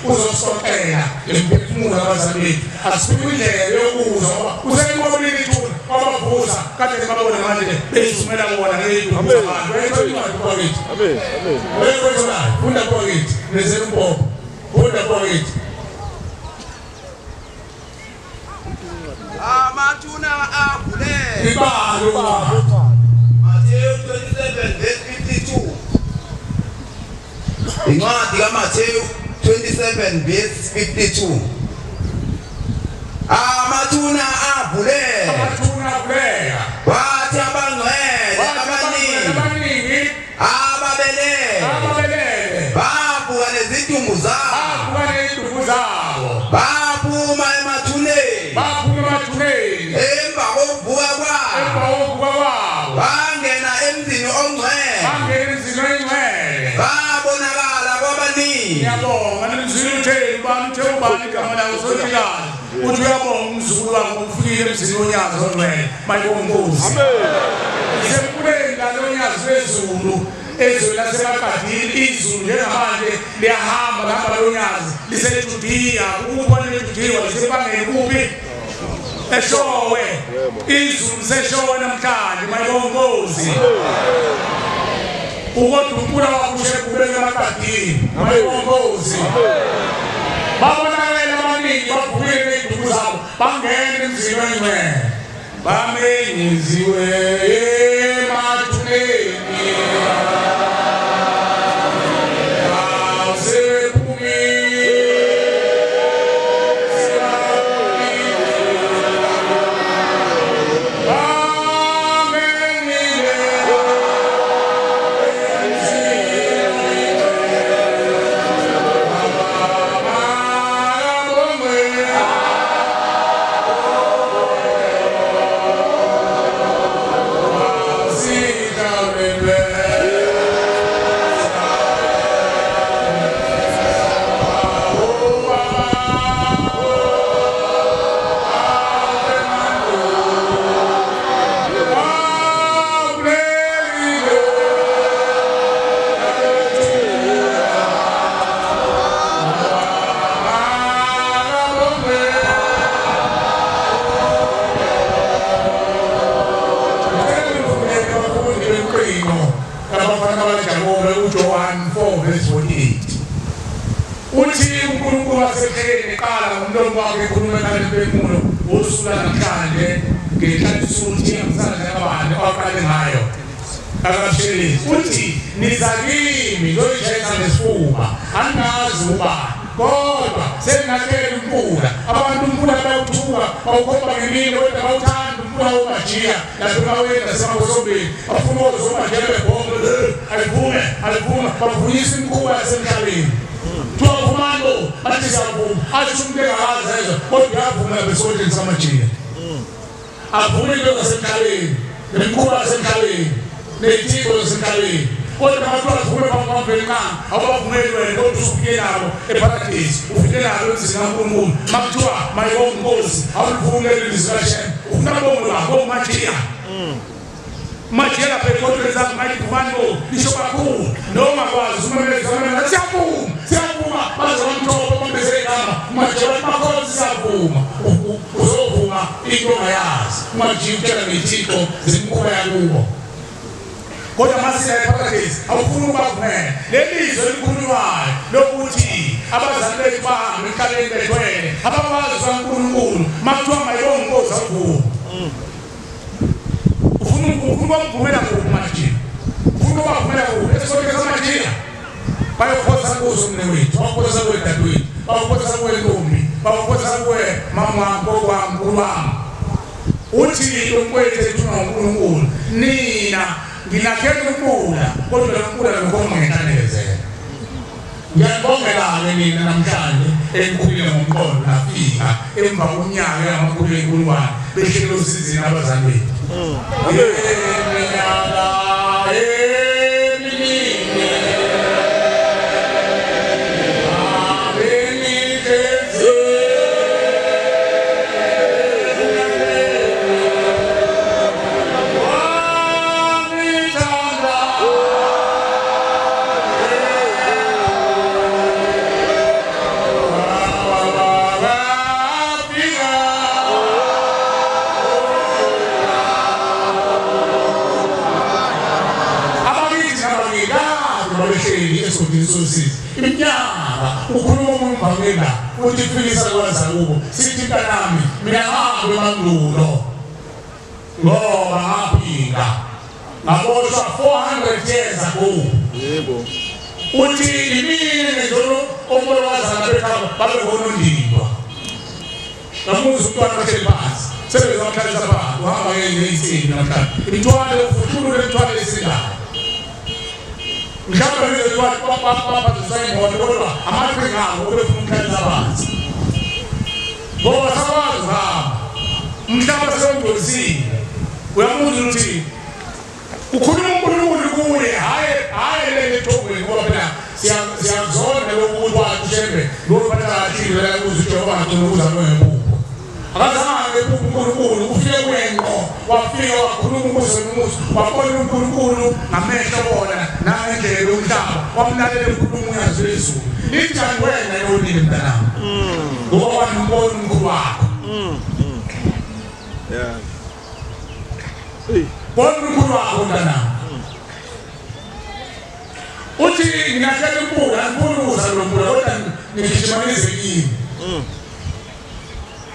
uzosixoxela lemphefumulo abazali bethu. Asifike indlela yokuzwa ngoba usenqobile ithuna wabavusa kade babona manje beyisumela bona ngey'duku zabantu. Uyayithola incwadi bakithi? Uyayithola? Funda bakithi, nezela umbhobho, funda bakithi. Amathuna avuleka. Ibalo Mateyu 27 verse 52. Incwadi kaMateyu 27 verse 52. Amathuna avuleka. Amathuna avuleka. Wathi abangcwele abaningi ababelele bavuka nezidumbu zabo, bavuka nezidumbu zabo, baphuma emathuneni, baphuma emathuneni emva kokuvuka kwabo, emva kokuvuka kwabo bangena emzini ongcwele, bangena emzini ongcwele, babonakala kwabaningi. Ngiyabonga nemzini utheni ubani uthe ubani igama lakho sothikazi uthi uyabonga umzukulu wakho ufikile emzini wonyazi ongcwele. Mayibonkosi. Isemfuleni lalonyazi lwezulu ezweni laseMaqadini, izulu njengamanje liyahamba lihamba lonyazi liseJudiya, ukubona eJudiya lisebangeni kuphi eShowe. Izulu liseshowe namhlanje. Mayibonkosi. Ukodwa umpula wakho uShembe ubeke eMaqadini. Mayibonkosi. Babonakele abaningi bavukile ney'duku zabo bangena emzini ongcwele, bamenyeziwe emathuneni. Amen. kaJakobe uJohn 4 verse 48 uthi uNkulunkulu wasehleni qala ngomlomo wakhe ekhuluma nalempefumulo usuku namhlanje ngenhlanhla ukuthi ngisandla kabani oqale ngayo akasheli uthi niza kimi ngizoyishayisa ngesifuba angazi ubani kodwa senginakele umfula abantu umfula bayawuthuka bawukhomba ngemini kodwa bawuthanda umfula womajiya lapho bawenda semakosombeni bafuna ozomajiya bebhonge alivume alivume bavunyisa imikhuba yasemhlabeni tuwaphumani bathi siyavuma athi umuntu engakazi ezo kodwa uyavuma besodleni samajiya avume into zasemhlabeni nemikhuba yasemhlabeni ney'thiko zasemhlabeni kodwa abantu bavume phambi nqa awubavumeli wena kodwa usufike nabo eparadisi ufike nabo emzini kaNkulunkulu makuthiwa mayibonge inkosi awulivumi leli lizwi kaShembe ufuna bonge lwakho omajiya majiya lapha ekodweni zakho mayiphumani bo lisho kakhulu noma kwazi umemeza umemeza siyavuma siyavuma baze bamthoba bambeze igama majiya bathi makhosi siyavuma uzovuma into ongayazi umajiya utshela ngey'thixo zemikhuba yakubo kodwa masila eparadisi awufuni ukubavumela leli zwi elikhulunywayo lokuthi abazali bethu bahambe emhlabeni bethwele ababazi kaNkulunkulu makuthiwa mayibonge inkosi awuvuma ufuna ukubavumela kuphi majiya ufuna ukubavumela kuphi esikoleni samajiya bayokhosa kuzo mnewethu bakhosa kuwe dadewethu bakhosa kuwe ntombi bakhosa kuwe mama wami gogo wami mkhulu wami uthi umkwethu ethunywa nguNkulunkulu nina nginakhela umfula kodwa lo mfula lokhoma ngenhlanezela ngiyabongela-ke nina namhlanje enikhulile ngomqondo nafika emva komnyaka yamakhulu enkulungwane behleli osizini abazali bethu iminyaka eminingi abenihlezi iminyaka ukhuluma umuntu bhamela uthi philisa kwazakubo sithi mntanami mina ngahambe emandulo ngoba ngaphika ngaboshwa 400 years ago yebo uthi imini njalo omolokazana bekhaba babe ngonondindwa ngamuza umntwana bahleli phansi sebezamhlalisa phansi uhamba ngey'nsimbi namhlanje imithwalo ufuthulule imithwalo esindayo mhlawumbe baphathisa imoto kodwa amaqhinga abo ubefuna ukuhlalisa phansi ngoba sakwazi uhamba umhlaba sewungcolisile uyamuzwa ukuthi ukhuluma uNkulunkulu kuye hhayi hhayi le ethongweni ngoba phela siyakuzonda lokuthi wathi uShembe lophatha kahle la kuze uJehova ngagcina ukuza ngempupho akazange ephuphe uNkulunkulu ufike kuye ngqo wafika wakhuluma umuzi nomuzi wabona uNkulunkulu ngamehlo bona nangendlela yomhlaba wamlalela uNkulunkulu unyazi lwezulu linjani wena yonile mntanami ngoba wambona umkhulu wakho bona umkhulu wakho mntanami uthi nginahlela impula angifuni ukuza lo mpula kodwa ngigijima nize kimi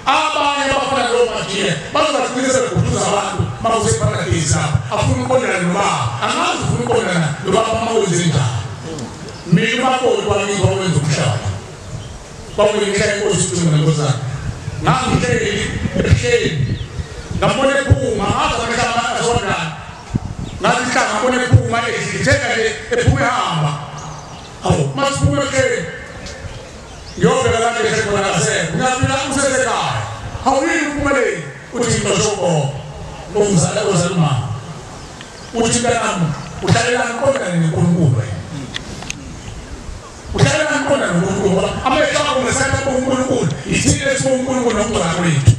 abanye abafana lowo majiya bazobagcina sebegudluza abantu makuseparadisi lapha afuna ukubonana nobaba angazi ufuna ukubonana nobaba uma wenze njani mina umakoti wakithi wawenza umhlaba kwakuyimihla inkosi ucingo nenkosana ngangihleli ebuhleni ngambona ephuma ngazi amehla asondana ngathi mhla ngambona ephuma edlithenga nje ephuma ehamba hawu masiphuma ebuhleni ngiyovela kade ehleli khona kasekho ngiyafika usesekhaya awuyini uphumeleli uthi ngixoshe ugogo ongizala ozala umama uthi mntanami uhlalelani qondane noNkulunkulu wena uhlalelani qondane noNkulunkulu ngoba amehlo akho ngesandla kuNkulunkulu ithini esikuNkulunkulu nokugcwala kwethu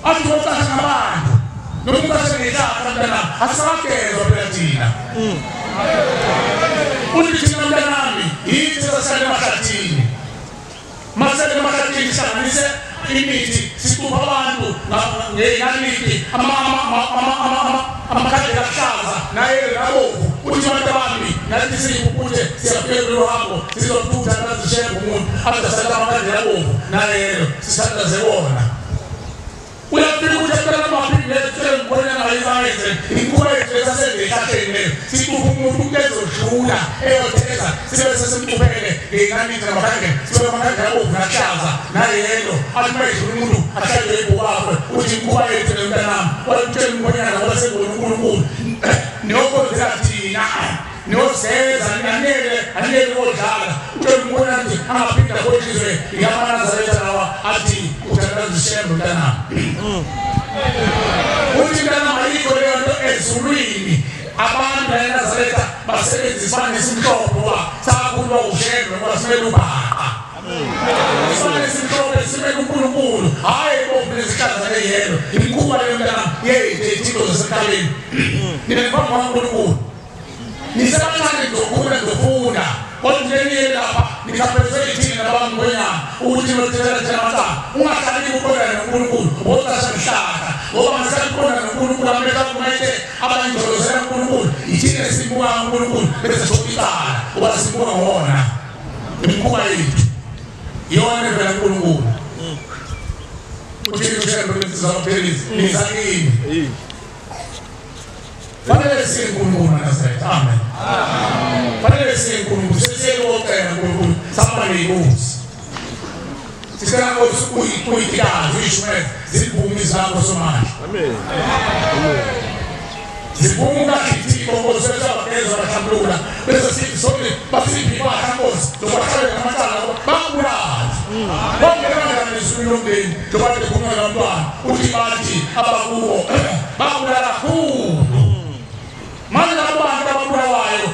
athi ucasha ngabantu noma ucashe ngehlahla mntanami asisakagezwa phela thina uthi thina mntanami yithi sasale emahlathini masele emahlathini sihlanganise imithi sicupha abantu ngenaliti amakhandlela ahlaza naye nabovu uthi abantu bami Nathi siyibukuthe siyafika kulolu hambo sizothutha nazishembe umuntu abadasala amakhandlela abovu nalelo sisathandaze wona. Uyafika ukuthi aqala amaphini lezicelo ngibona ngayibayenze inkuba yethu esasengehlahleni leyo sicupha umuntu ezodlula eyotheza sibe sesimcuphele ngey'nganini namakhandlela sibe amakhandlela abovu nahlaza nalelo athi uma edlula umuntu ahlale ibhubakwe uthi inkuba yethu le mntanami wayemtshela umkhwenyana ngoba sengibona uNkulunkulu niyokhonzela thina niyoseza anele anele kodlala utshela umkhwenyana ukuthi angaphinda akhohliswe yamanazaretha lawa athi uthandaza ishembe mntanami. Uthi mntanami ayikho leyo nto ezulwini. Abantu eNazaretha basebenzisa esimhlophe ngoba sakhulwa ushembe ngoba simele ubhaqa. Isibane esimhlophe simele uNkulunkulu, hhayi bomvu nezihlaza neyelo. Imikhuba leyo mntanami yey'thixo zasemhlabeni. Nina niphambi kukaNkulunkulu. Nisebancane nizokhula nizofunda. Kodwa nje niye lapha nikhaphezwe yithini nabamngwenyana ukuthi niyothethela thina amacala. Ungahlali ukuqondana noNkulunkulu ngocasha mhlaka. Ngoba ngesikhathi uqondana noNkulunkulu amehlo akho mayethe abanjolozela uNkulunkulu. Yithini esimbuka uNkulunkulu bese sithola icala ngoba simbuka ngona. Imikhuba yethu iyona evela kuNkulunkulu. Uthini ushembe kwensizwa kaButhelezi niza kimi. Fanele siye uNkulunkulu nazaretha. Amen. Fanele siye uNkulunkulu sesiye kocela uNkulunkulu sihamba neyinkosi. Sicela Nkosi uyikazi uyishumeze ziphume izakho somandla. Amen. Amen. Ziphume kahle Nkosi esabageza bahlambulula bese sithi sonke basiphi impahla Nkosi zobahlale ngamacala bakubulala. Bonke kanjani ezulwini lomndeni njengoba bekhuluma nabantwana uthi bathi abakubo bakubulala kakhulu. Manje labo bantu ababulawayo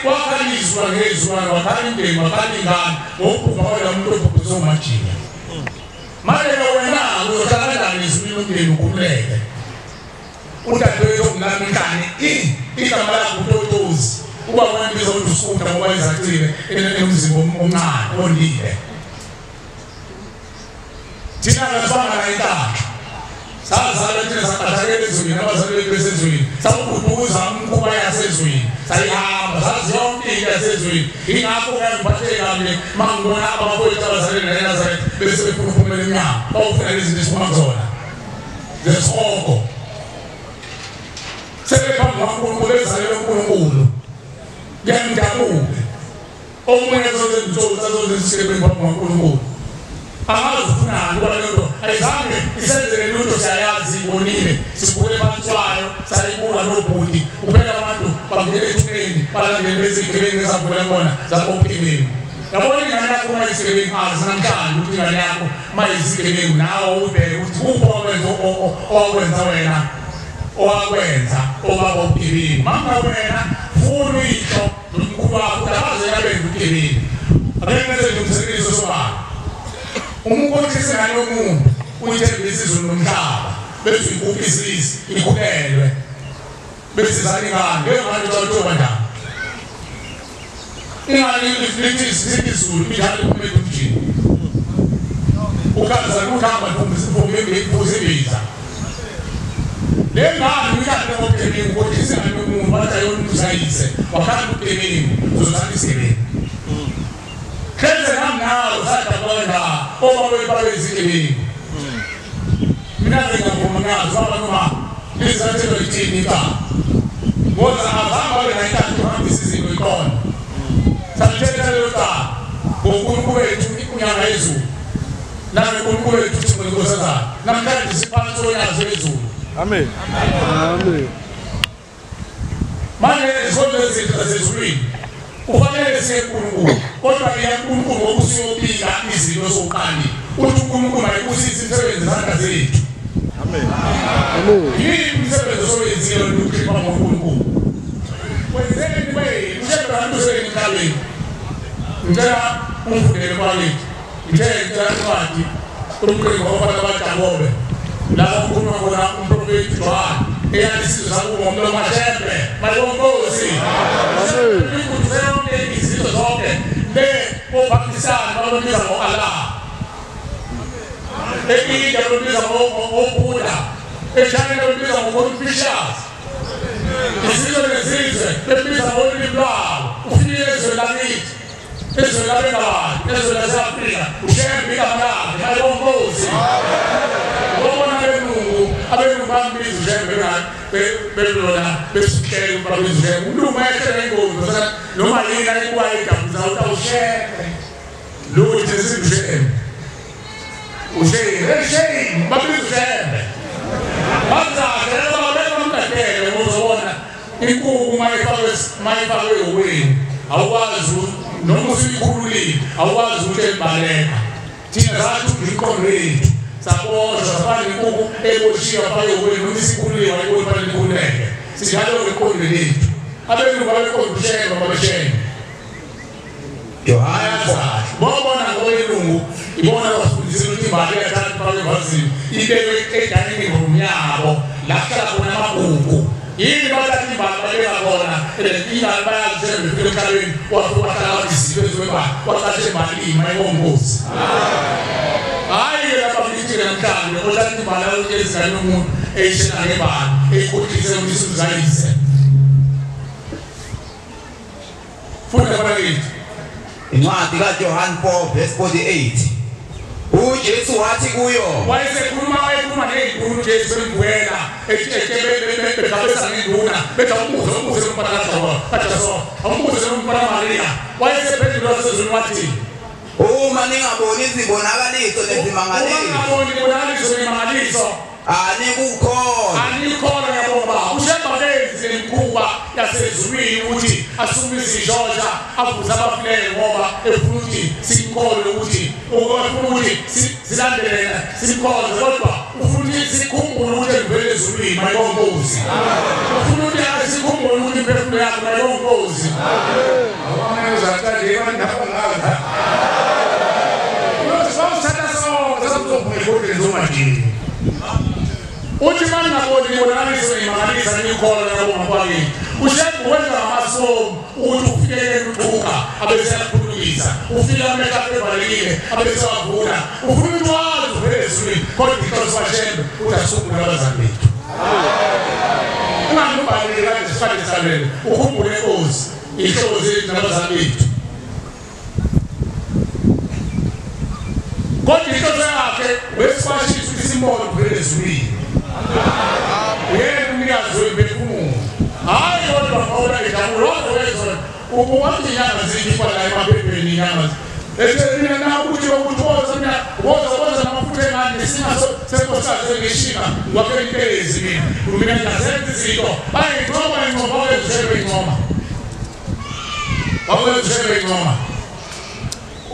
wakhalizwa ngezulwane wakhala indeni wakhala ingane ngokubhubha kwaloya muntu obhubhise uMajiya. Manje wena uzohlala kanjani ezulwini lomndeni ukhululeke? Udadewethu ongulami inhlane igama lakhe uTotozi uba wena ukuthi usukutha ngoba ezacile enomzimba omncane ondile. Thina ngasibanga la inhlahla sazalwa thina saqathakela ezulwini abazali bethu besezulwini sawuguduza umkhuba yasezulwini sayihamba sazi yonke into yasezulwini. Ingakho ngiyangiphatheke kabi uma ngibona abafowethu abazalweni nayeNazaretha bese befuna ukuphumela emnyango bawufuna lezi zinto esiphuma kuzona zesihogo. Sebephambi kukaNkulunkulu bezalelwe uNkulunkulu. Kuyangidabuke omunye azozenza azozenza phambi kukaNkulunkulu. Angazi ufunani ngoba leyo nto ayizange isenzele lutho siyayazi ibonile sibuke phansi kwayo sayibuka nobhuti kuphela abantu bangena ethuneni balandele bezigebengu ezavula khona zabobugebengu. Yabona ingane yakho uma isigebengu azi namhlanje ukuthi ingane yakho uma isigebengu nawe ubheke ukuthi kuphi owakwenza wena owakwenza obaba ubugebengu. Mama wena funa uyihlo nomkhulu wakho akaze abenze ubugebengu. Ake ngenze nje umzekeliso sobala. Umkhohlisa ingane yomuntu uyithembisa izulu nomhlaba bese uyikhupha isizi ikhulelwe bese izala ingane leyo ngane uthole kanjani? Ingane lithi izulu injalo iphume edunjini ukhaza ukuhamba iphuze imbiza. Le ngane uyikade ngobugebengu ukhohlisa ingane yomuntu wathi ayona umzayise wakhanda ubugebengu uzozala isigebengu. Khenze nami nawe sadabona obaba babe izigebengu. Mina ngiyavuma ngazi baba noma lizathelwe yithini icala. Ngoba azange babe nayintathu uhambisa izinto iqonde. Sathetha lelo cala ngoNkulunkulu wethu unyanga yezulu. NangoNkulunkulu wethu uThixo iNkosazana. Namhlanje siphansi konyazi lwezulu. Amen. Amen. Manje zonke izinto zasezulwini kufanele siye kuNkulunkulu kodwa iya kuNkulunkulu ngoba usuyobika izinto zokuqali uthi uNkulunkulu mayibusise imisebenzi yezandla zethu. Amen. Amen. Yini imisebenzi osoyenzile lokukhipha ngoNkulunkulu? Wenzeni wena ushembe abantu usele emhlabeni. Ngicela ungifundele kwawethu. Ngithe ngicela incwadi umqingo wabafana baJakobe lapho kukhulunywa khona umprofethi Johane eyalisizwe sakubo ngomlomo kaShembe mayibonkosi. Yonke izinto zonke le koPakistan bababiza ngo-Allah, e-India bababiza ngoBuddha, eChina bababiza ngo-Confucius, izizwe nezizwe bebiza ngolimi lwabo. Ezweni labengabani, ezweni lase-Afrika, uShembe igama lakhe, mayibonkosi. Ubona abelungu, abelungu bambiza uShembe belona besuhlele babiza uShembe. Umlungu mayehlela ingozi, noma yini ayikuwa igama zawo uthi uShembe. Lokhu thina sithi uShembe. uShembe, Shembe, babiza uShembe. Bazakhe laba bemgadele uzobona inkukhu mayifakwe ehhokweni awukwazi noma usuyikhululile awukwazi ukuthi ebaleka. Thina zathi imiqondo yethu saboshwa safana inkukhu eboshiwe afake ehhokweni noma isikhululiwe ayiboni fanele ikhululeke. Sinjalo ngeqondo lethu. Abelungu babeqonda uShembe babeshembe. Yohane bobona ngobelungu ibona bafundisile ukuthi imbali iyathatha ifakwe evazini ibekwe e-dining room yabo la kuhlala khona amagugu. Yini bathatha imbali babeka khona ingane bayazi befika emhlabeni wafika wahlala wathi izinto eziwembali waqasha imbali ima ayibongozi. Hhayi-ke lapha ngithile namhlanje othatha imbali ayokuyezingane yomuntu eyishela ngembali eyikhohlise ukuthi isuzayise. Funda bakithi. Incwadi kaJohn 4 verse 48. uJesu wathi kuyo, wayesekhuluma wayekhuluma ney'nkulu uJesu bemvukela begabesa ngenduna bethi awumbuze umbuze umfana kaJasofa, awumbuze umfana Mariya. Wayesephendula wasezulwini wathi, uma ningaboni izibonakaliso nezimangaliso, uma ningaboni izibonakaliso nezimangaliso anikukholwa. Anikukholwa. Ngiyabonga baba. uShembe akenzi lemikhuba yasezulwini ukuthi asukumise izishosha avuse abafileyo ngoba efuna ukuthi simkholwe, ukuthi ufuna ukuthi silandele yena simkhonze, kodwa ufuna ukuthi sikhumbule ukuthi evele ezulwini mayibonkosi. Ufuna ukuthi sikhumbule ukuthi imphefumulo yakhe mayibonkosi. Uthi uma ningaboni ibonakaliso neyimangaliso nikukholwa ngiyabonga kwakini. uShembe wenza ngamasomu ukuthi ufikele uThuka abese yakhululisa, ufike amehlo akhe evalekile abese wavula. Ufuna ukuthi wazi uvele ezulwini, kodwa inhloso kaShembe uthi asukhumbule abazali bethu. Ungabi ubhalile kade sifanele salele, ukhumbule inkosi, iy'hlobo zethu nabazali bethu. Kodwa inhloso yakhe wesikwashisa ukuthi simbone uvele ezulwini. Uyena umnikazi wemphefumulo. Hhayi kodwa ngoba ijabulo wezona wathi inyanga zikhipha la emaphepheni inyanga ethe mina nakuthi ukuthi woza mina woza woza namafutha engane nesinga senkosikazi engishinga ngwakhela intelezi mina mina ngingazenza izinto bayincoma incoma bakwezishebe incoma bakwezishebe incoma.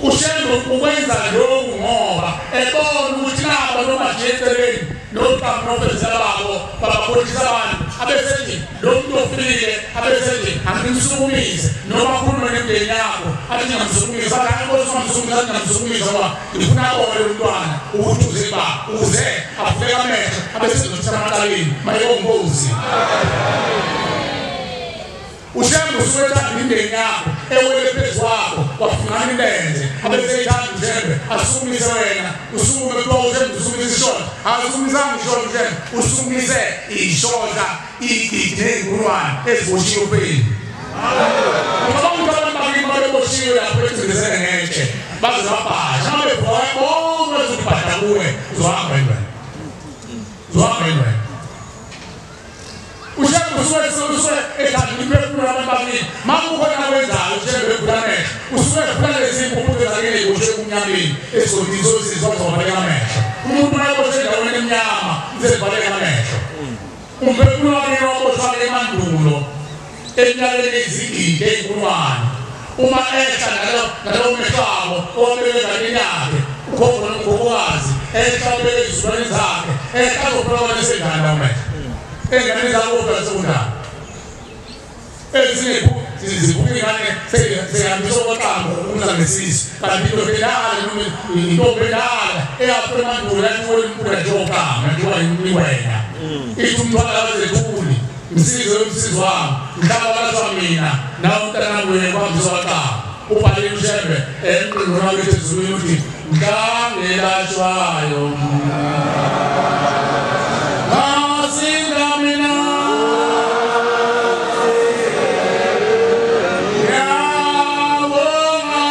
uShembe ukwenza lokhu ngoba ebona ukuthi laba noma nje eceleni noqhamu nofezela babo babakhohlisa abantu abesethi lo muntu ofikile abesethi angimsukumise noma akhulume nemndeni yakho athi ngiyamsukumisa bathi hayi nkosi ungamsukumisa athi ngiyamsukumisa ngoba ngifuna abone lo mntwana ukuthi uze ba uze avuleke amehlo abesezothatha amaqaleni mayibongozi. uShembe usuke ethanda imindeni yakho ewele phezu kwakho wafungana imilenze abeseyithanda uShembe asukumise wena usukume kuthiwa uShembe usukumise ishoda akasukumisanga ishoda uShembe usukumise ishoda igidi ney'nkulungwane eziboshiwe upeni. Ngoba ukuthi abantu bakini babeboshiwe lapho ecindezele ngetshe baze babhasha uma bevuka bonke bezokubhadla kuwe uzohamba yini wena? Uzohamba yini wena? uShembe usuke ethanda imiphefumulo yabantu bakini. Ma kukhona akwenzayo uShembe evula amehlo usuke evula lezi mpuphu ezakele y'boshwe ebumnyameni esigodini sosizi wazovaleka amehlo. Umuntu mayaboshwe endaweni emnyama uzevaleka amehlo. Umphefumulo wakini waboshwa-ke emandulo eminyakeni eyizigidi ey'nkulungwane uma ehla nalowo mehlo abo owabeke enganeni yakhe ukhokho nomkhokhokazi ehla ubeke ezizukulwaneni zakhe ehla azofika abantu esendala lawo mehlo enganeni zakho kodwa sekundala ezinye zibuka ingane seyihambisa okoqambo ukuza ngesisu kanti indoda endala noma intombi endala eyafika emandulo yathi wena njengoqamba njengoba iwena ithi umntwana kazethuli msizi wemsizi wami mhlaba walashwa mina nawe umntanami wena kuhambisa okoqamba. Ubhalile uShembe emqingweni wakithi ezulwini uthi mhlangelashwayo ngasinda mina ngiyabonga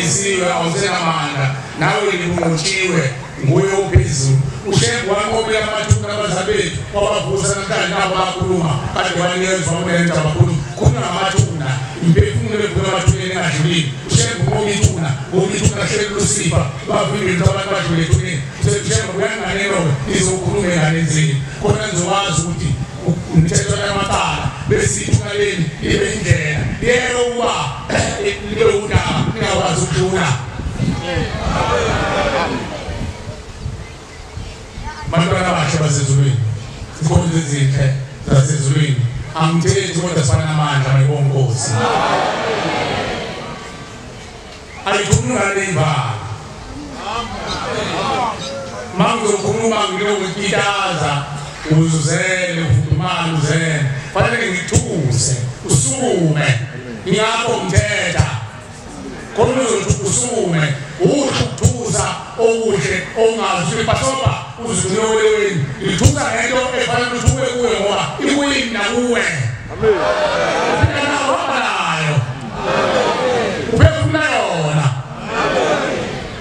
Usuxwayisiwe awusenamandla nawe libunqotshiwe nguye ophezulu. uShembe wanqobile amathuna abazali bethu wabavusa namhlanje nabo bakhuluma kade banikezwa umenza bakhuluma khuluma ngamathuna imphefumulo evuka emathuneni engadlulile. uShembe unqoba ithuna ngoba ithuna hleli lusifa bavimbile abantu badlule ethuneni. uShembe uyanganelo-ke nizokhuluma engane zenu khona nizokwazi ukuthi umthetho yamacala bese ithuna leni libe indlela liyeke ukuba libe udaba ningakwazi ukudlula. Bantwana abahle basezulwini, izikhonzi ezinhle zasezulwini, angithethi kodwa sifana namandla mayibonga Nkosi. Ayikhuluma imvalo. Mangizokhuluma ngilokukitaza uzuzele ufudumale uzele fanele ngithuse usukume ngakho ngithetha khona uzothi usukume uhluthuza okuhle ongazi ibhasopa uzunolweni lithuza ngento efanele ukuthi ube kuwe ngoba iwini nakuwe. Amen. Nayo uphefumula yona.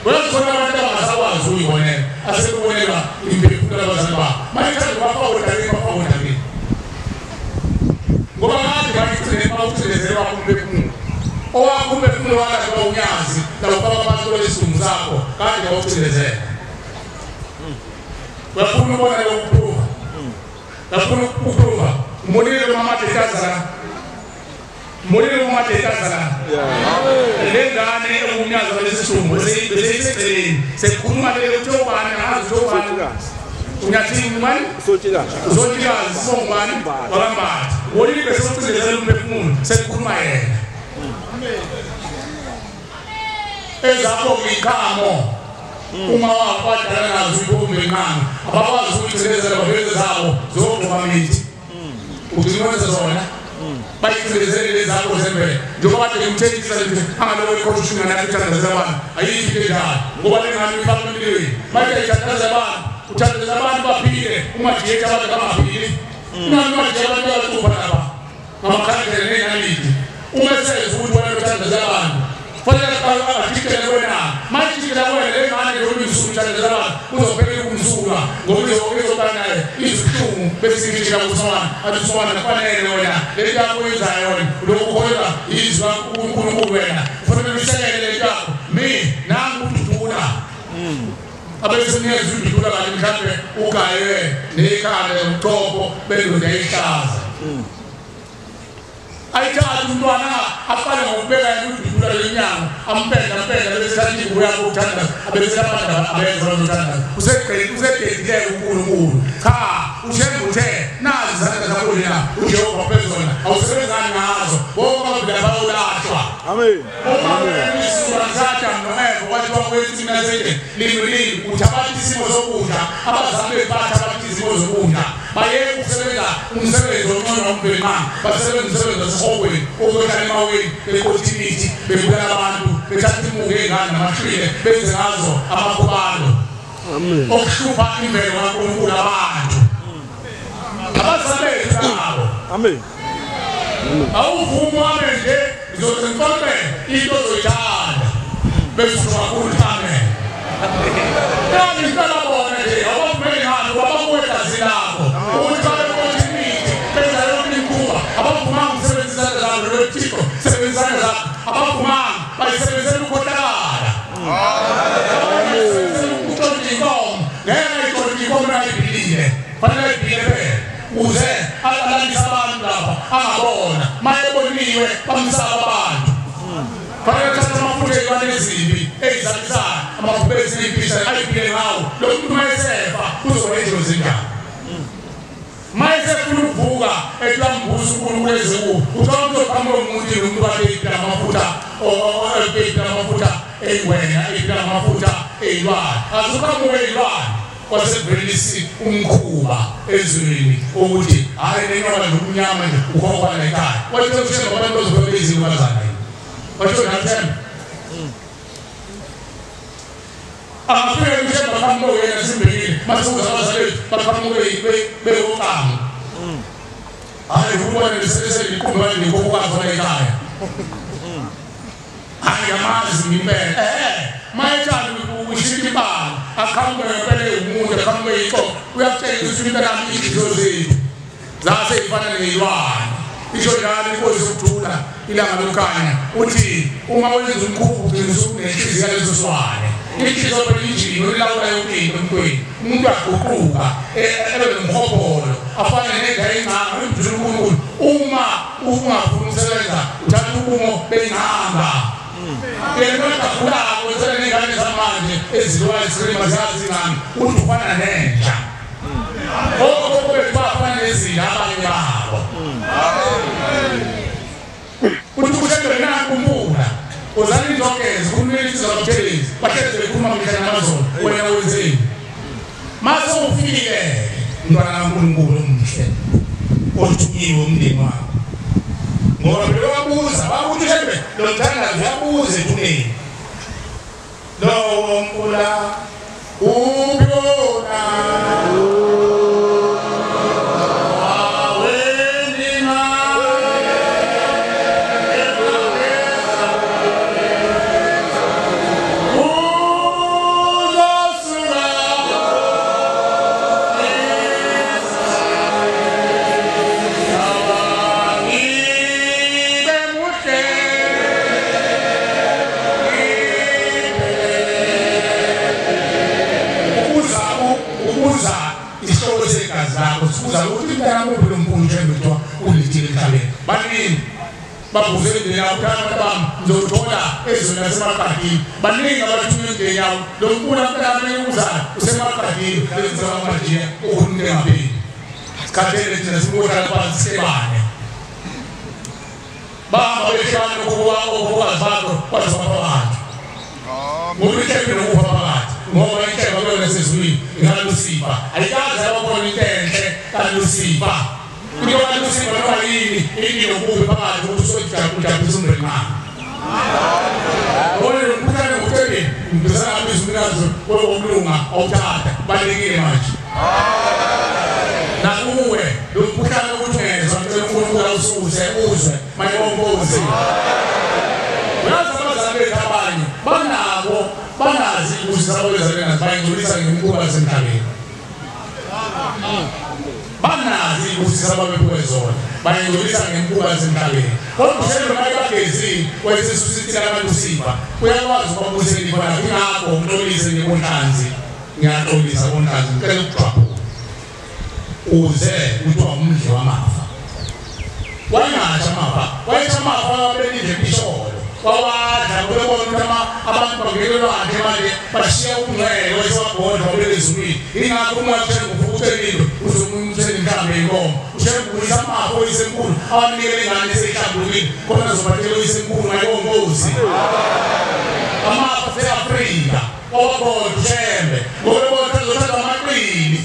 Amen. Khona abantu abangasakwazi ukuyibonela asebonelwa imphefumulo abazali babo mayithanda bafaka odabeni bafaka odabeni ngoba kade bayigcine bawucindezelwa umphefumulo owakho umphefumulo wakade bawunyazi labo abantu lesidumbu sakho kade bawucindezela. Uyafuna ukubona lokuphuma, uyafuna ukuphuma umonile mamadetazana umonile mamadetazana le ngane ewumnyazi walesidumbu beseyiseceleni sekukhuluma lele kuthiwa ubani angazi kuthiwa ubani unyathini ubani usotshikazi sibongubani wakambatha umonile besewucindezela umphefumulo sekukhuluma yena ezakho ngiqhamo uma wadala nazo intombi encane abakwazi ukuyicindezela baveze zabo zogqoka mithi ugcina wenza zona bayicindezele lezi zakho zemvelo njengoba kade ngimthethisa nje angaloko ikhosha ingane yakho ithandazela abantu ayikho into enjalo ngoba le ngane uyifaka empilweni manje ithandaza abantu uthandazela abantu baphile umajiyethi abantu abangaphili ingane umajiye abantu bayacupha lapha ngamakhandlela ney'naliti uma esezwa ukuthi wena uthandazela abantu fanele ajikele wena majikele wena le ngane lokusuka abantu uzophela ukumsuka ngoba izoba naye izihlungu bese ijika kusona athi usona kufanele wena le nto yakho oyenzayo wena lokukholelwa izwi uNkulunkulu wena kufanele uyisekele le nto yakho mi nangu ududula abesenikeza ududula kanti mhlawumbe ugaywe nekhanda nomchopho bendoda ihlaza ayithathe umntwana aqale ngokubeka yena ududula lenyanga ampenda ampenda bese thatha ingubo yakho ukuthandaza abese abantu abenza bazothandaza useqedile uNkulunkulu. Cha uShembe uthe nazi izandla zakho lena uJehova phezona awusebenzani ngazo bonke abavila bayolahlwa. Amen. Amen. Isura noEva kwathiwa kwethu mina sete limi uthabatha isimo sokudla abazali bethu bathatha izimo zokudla bayeke ukusebenza umsebenzi oncono wombhenqanga basebenza umsebenzi wasehokweni ukuyohlala emaweni beqotha imithi bebulala abantu bethatha imuku ey'ngane namahlwile benze ngazo amakhubalo okuhlupha imvelo kaNkulunkulu abantu abazali bethu labo. Amen. Awuvumi wame nje ngizoze ngixoxe into ozoyithanda bese usho kakhulu amen. Kanti ngicela bona nje abavumeli ngani babakuwe gazi lakho ukuthi babeqotha imithi benza yonke imikhuba abavumanga ukusebenzisa izandla zabo loThixo sebenzisa izandla zakho abavumanga bayisebenzisela ukukhohlakala ukutshontsha inkomo ngeke ayitshontshe inkomo nayiphilile fanele ayiphile phela uze alalisa abantu lapha angabona mayeboniwe bamsaba abantu fanele athathe amafutha ey'lwane ezimbi ey'zalisayo amabhubesi ney'mpisa ayiphile ngawo lo muntu mayesefa uzoba injozi njani mayesefuna ukuvuka ethi uyambuza uNkulunkulu eze kuwo uthola umuntu oqhamuka umuntu lo muntu kade eyiphila amafutha eyiphila amafutha ey'ngwenya eyiphila amafutha ey'lwane azuqhamuke ey'lwane kwasekuvelisi umkhuba ezweni ukuthi hhayi nenyoka nje umnyama nje ukhokha la ekhaya wathi uShembe abantu bazobe beyizinokazana yini washo nathemba angafike uShembe aqhamuke yena simbekile mase kuza abazali bethu baqhamuke beyoqama hhayi ukubona liseliqumbi manje nikhokukazi la ekhaya Angiyamazi ngempela. Mayethanda ukushintsha ibala, aqhamuke ngempela umuntu, aqhamuke ixoxo. Uyakutshela ukuthi umntanami izinto zethu zase ifana neyilwane. Isho njalo inkosi yokuthula ilanga lokukhanya uthi uma wenza umkhuba ugcina usunenhliziyo yaleso silwane. Inhliziyo phela injini olawula yonke into emntwini. Umuntu uyaguquka ebe nomhobholo afane nenja engcanga emdlula uNkulunkulu. Uma ungafuni ukusebenza uthatha ubumo bengcanga. Yena agulako wenzela ney'ngane zamanje ezilwa isilima ziyazi ingane uthi ufana nenja. Okhokho bethu bafana nezinja abanye babo. Uthi kushembe nakumbula uzani injokezi kumele insizwa kabuthelezi bahlezi bekhuluma mihla namazolo wena wenzeni. Mase ufikile mntwana kaNkulunkulu omuhle othunyiwe umndeni wakho. Ngoba phela wabuza bakuthi shembe lo mthandazo uyabuza ethuneni lowo mfula ubona babuze imindeni yabo abantu bami ngizothola ezweni lasemaqadini. Baningi abathunywa imindeni yabo lo mfula mntanami uzala usemaqadini lezamajiya uhulumeni engapheli. Sikhathele thina sibohlala phansi sibane bahamba behlala okukwazi bakho kwaze kwaphakathi ngoba inhlebo nokufa phakathi ngoba inhlebo kuyona sezulwini ingalusifa ayikaze abakhona into enhle kalusifa. Into kalusifa noma yini into nobubi phakathi ukuthi usojabulisa umndeni wakho. Wona lo mkhuhlane ngokucebeni ngizana abiza umnikazi wokulunga awuthatha balekile manje. Nakuwe lo mkhuhlane ukuthi ungezwa ngicela uNkulunkulu awususe uzwe mayibongozi. Uyazi abazali bethu abanye banabo banazi ukuze abezalwane nazo bayingcolisa ngemikhuba yasemhlabeni. Banazi ukuze ababephuke zona bayingcolisa ngemikhuba yasemhlabeni. Kodwa ushembe maye bagezile wayesesusithile abantu sifa uyakwazi ukubabusela ilifa lakho. Ingakho ngixolise ngebonhlanzi ngiyaxolisa bonhlanzi ngicela ukujwabula uze kuthiwa umdli wamafa. Wayengasho amafa wayesho amafa wabelidle impisholo wawadla kubebona ukuthi abantu bangenelwandle manje bashiya ubungcwele wesewabhodla wabuyela ezulwini. Ingakho umoya ushembe ufukucelile uzomthela inhlambi yenkomo ushembe ubuyisa amafa oyisemkhulu awanikele ingane eseyihlambulukile khona azobatshela oyisemkhulu ngayongozi. Amafa ase-Afrika wawagodla ushembe ngoba ebona azothatha amaqili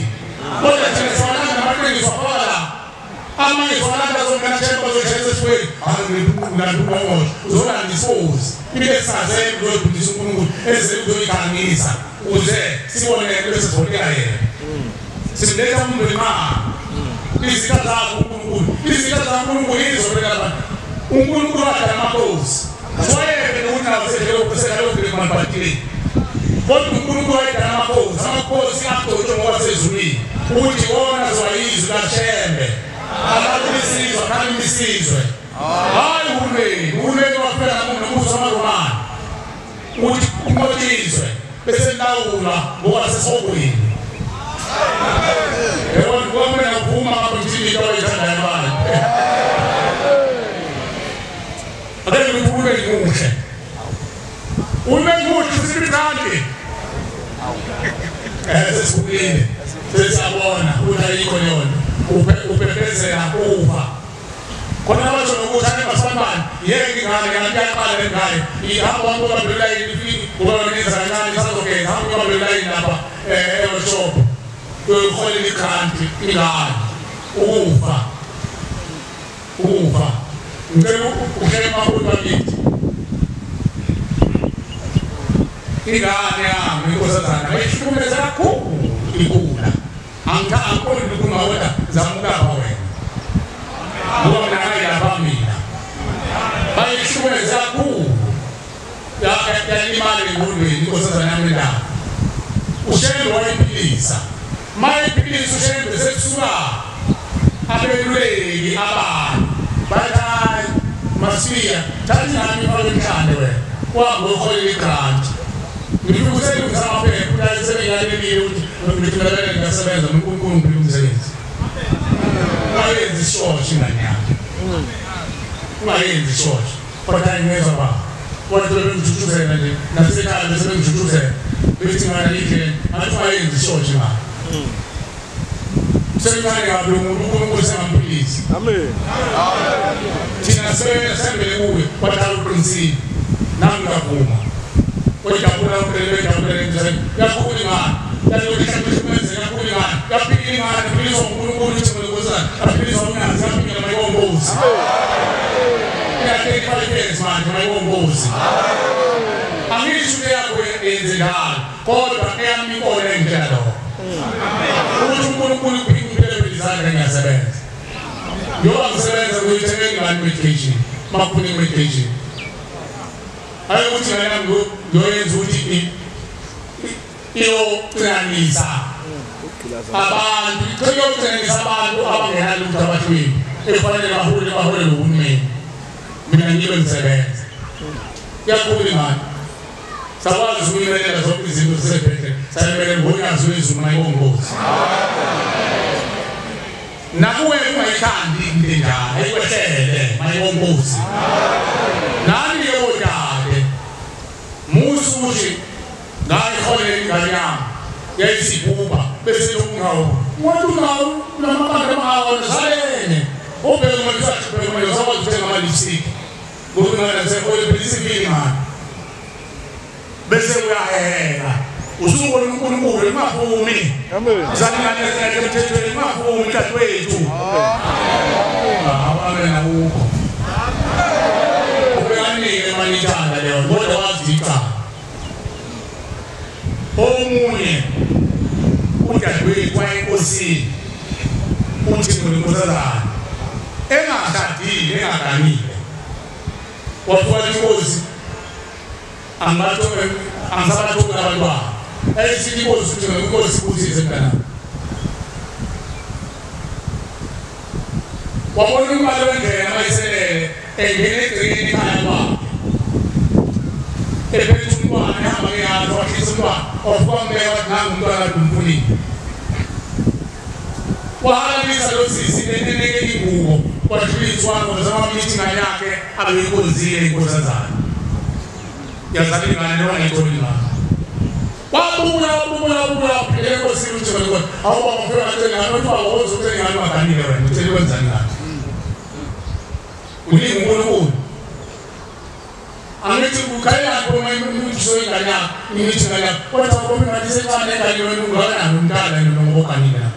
kodwa thina siwalanda amaqili siwafaka la amanye siwalanda azongena shembe azoshayisa esifweni hayi uzolanda isibozi ibe singazeke uzoyibhudisa uNkulunkulu ezele uzoyikhangisa ukuze sibone bese sivotela yena. Simletha umuntu imali izitha zakho uNkulunkulu izitha zakaNkulunkulu izobeka abantu. uNkulunkulu wadala amakhosi siwayeke nokuthi nawo kodwa uNkulunkulu wayedala amakhosi amakhosi agcotshwe ngokwasezulwini ukuthi wona azoba yizwi kaShembe abantu besizwe akhalima isizwe. Hayi uhulumeni uhulumeni wafika nombuso wamaRomani ukuthi unqotshizwe bese lawulwa ngokwasesogwini. Yebo ngomena kuphuma ngapha ngithini into abayithandayo abantu. Ake ngithi uhulumeni muhle uhulumeni muhle usibinandi sesikhulile sesiyabona ukuthi ayikho leyo nto uphephezela ufa khona basho nokuthi anibasambani yeke ingane kanti iyaqala le ngane ihamba wonke ubambele ifiki ngoba wena kancane isazogeza hamba ubambele ilayini lapha e-workshop uyoyiholela igranti ingane ukufa ukufa. Ngicela uhlele amabutho bakithi ingane yami inkosazana bayihlukumeza kakhulu ikula angikhoni ukukhuluma kodwa zamuka wena ngoba mina ngayilapha mina bayihlukumeza kakhulu. Yalimala engqondweni inkosazana yami endala. uShembe wayiphilisa. Mayiphilisa uShembe sekusuka abeluleki abantu bathi hayi Masiya thatha ingane ifake emhlane wena uhambe uyoholela igrant. Ngifika uselungisa amaphepha ukuthi ayisebengalelile ukuthi ngithumelele ngiyasebenza noNkulunkulu ngiphile umsebenzi. Ungayenzi isishosha ingane yami. Ungayenzi isishosha. Kodwa ngiyezwa baba. Kodwa bengijujuzela nje nasekhaya bese bengijujuzela. Bethi ngane indlela ngathi ungayenzi isishosha ingane. Semncane kabi lo muntu uNkulunkulu sengamphilisa. Amen. Thina sembele kuwe wadala uqinisile. Nami ngiyavuma. Ojabula uqhelele ejabulele emzini. Yakhula ingane. Yalokhu yakhula ingane. Yaphila ingane iphiliswa uNkulunkulu uthi ngolokosana. Yaphiliswa uNyazi yaphila mayibongozi. Ina 35 years manje mayibongozi. Angisho ukuthi yakho yenze njalo kodwa eyami inkolo engitshela lokho. Ukuthi uNkulunkulu uphile izandla ngiyasebenza. Njengoba ngisebenza ngiyithenga ingane medication, makuphune medication. Hayi ukuthi ingane yami ngiyoyenza ukuthi iyoqinanisa abantu, iyoqinanisa abantu abangenalutho abahlwini ekufanele bahole bahole lohulumeni. Mina ngibe ngisebenza. Iyakhula ingane. Sakwazi ukuyimelela zonke izinto zisebhedlela, sayimelela ngonyazi lwezulu mayibongozi. Nakuwe ungayithandi into enjalo, ayikwehlele mayibongozi. Nani ke bodade musu ukuthi ngayiholela ingane yami yayisibhuba bese ungawo wathi ungawo namabanga amahawo zalene ubheke umuntu ubheke umuntu uzakwazi ukuthenga ama-lipstick ngoba ingane seholela ingane bese uyaheheka usubona uNkulunkulu ungavumi. Amen. Zani ingane esingathi emthethweni ungavumi dadewethu. Amen akukho. Ubekanike manithanda leyo kodwa wazi icala. Omunye udadewethu wayenkosini uthi ngonkosazana engashadile engaganile wafuka inkosi angisabathoki abantwana ayisithi inkosi ukuthi inkosi ibusise mntanami. Wabona umbalo wendlela mayiselele engena egcekeni ekhaya kwakhe ephethe umntwana ehamba ngeyazo wahlisa umntwana wafuka wambeka wathi nangu umntwana kade umfunile. Wahalalisa lo sisi eneneke ingubo wadlulisa ngoba zamamlithi ingane yakhe abeyikhonzile inkosazana. Yazala ingane noma ngayitholi ingane. Wabuya wabuya wabuya waphila enkosini uthi wena awubaba ngifika ngacela ingane wathi wawoza ucela ingane ungaganile wena ucela kwenzani ingane. Uningi uNkulunkulu. Angithi ukhalelaphi uma imthiso ingane yakho imithi ingane yakho kodwa ngoba ingane isencane engane wena ungakanani umntana yena ngoba uganile na.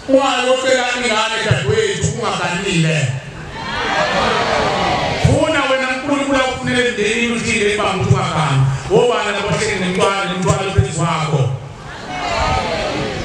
Ungayocela ingane dadewethu ungaganile. Funa wena uNkulunkulu akufunele emndenini uthile ibamba ukuthi ungagani. Wobani abahleli nemntwana nemntwana phezu kwakho.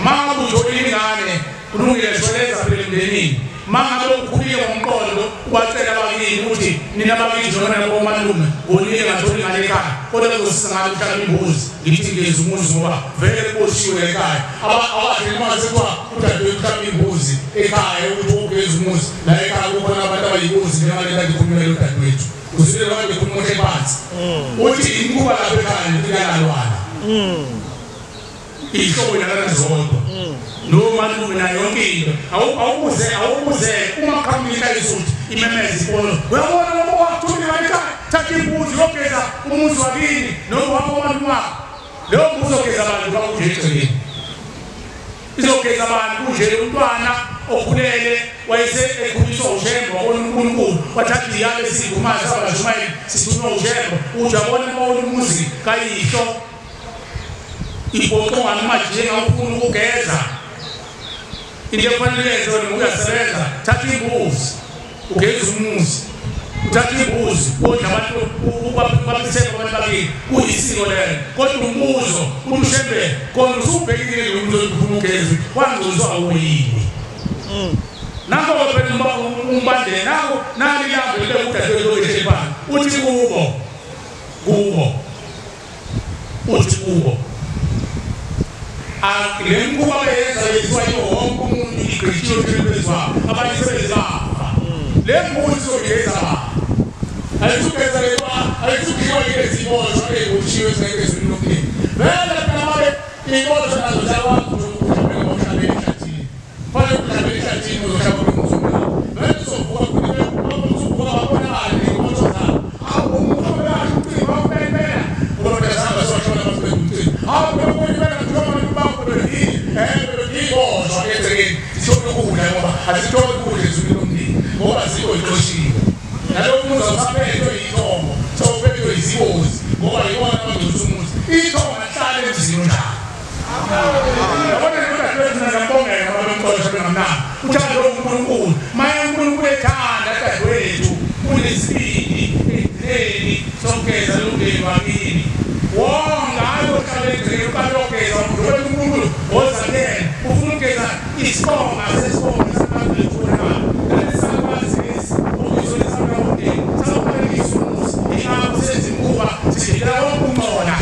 Mangabe utholile ingane kulungile shweleza phela emndenini. Mangabe ukhulile ngomqondo ubacela abakini ukuthi nina abakini njengoba nabomalume ngonike ngathola ingane ekhaya kodwa kuzosiza ngalo mhlawumbe imbuzi ngithi ngiyeza umuzi ngoba vele kuboshiwe ekhaya. Abahle uma sekuthiwa udadewethu mhlawumbe imbuzi ekhaya ukuthi ugeza umuzi la ekhaya kukhona abantu abayimbuzi njengalento engikhulumela udadewethu. Uzwile lokho ngikhuluma ohle phansi. Uthi imikhuba lapha ekhaya iyalalwana. Ihlobo inalana zodwa. Nomalume nayo yonke into. Awubuze uma qhamuka isuthi imemeza ibona. Uyabona ngoba wathuma imali ekhaya thatha imbuzi yogeza umuzi wakini noma wakho malume wakho. Leyo mbuzi ogeza abantu bakunje egcekeni. Izogeza abantu kunje umntwana okhulele wayese ekhuliswa uShembe wabona uNkulunkulu wathatha iyalo esigumazi abashumayeli sithunywa uShembe uthi uyabona uma umuzi kayihlo ibhoqo ngamajinga ufuna ukugeza into ekufanele yenze wena uyasebenza thatha imbuzi ugeza umuzi uthatha imbuzi udla abantu ubabisele abantu bakini kuyisiko lelo kodwa umbuzo uthi uShembe kona usubhekile lo muntu ofuna ukugeza wangcuzwa uyini. Nango phela umbandela nango nali lambe lekudadewethu ehleli phansi uthi kubo kubo, uthi kubo le mkhuba beyenza yenziwa yiwo wonke umuntu igqitshiwe phezu abanye sebezafa. Le mbuzi izogeza ayizugeza lewa ayizugqiwa yilezi boshwa ey'boshiwe ezingeke ezulwini lomndeni. Vele phela mabe iy'boshwa nazo ziyakwazi ukuthi uhlabele ngohlabele ehlathini, fanele uhlabele ehlathini uzohlaba umzumba. Vele uzovuka uzovuka babonakale ney'boshwa zabo. Hawu umhlobo kahle umcimbi bawupempela ngoba phela sihamba siwashona abantu bengumcimbi. Hawu bewupempela iy'boshwa egcekeni zithole ukudla ngoba azitholi ukudla ezulwini lomndeni ngoba zikho y'xoshiwe. Nalowo muzi awusaphethwe yithongo, sewuphethwe yizibozi ngoba yibona abangcolisa umuzi. Ithongo alihlali emzini onjalo. Yabona nodadewethu ngiyambongela ngoba bemxosha bengamnaki. Uthando loNkulunkulu, maye uNkulunkulu ethanda dadewethu unesibindi endleleni sokugeza lomndeni wakini. Wonke ayohlala egcekeni uqale uyogeza ngoba uNkulunkulu woza kuyena ufuna ukugeza isibonga sesibonga sabantu lesi ingakho senza imikhuba sidila wonke umona.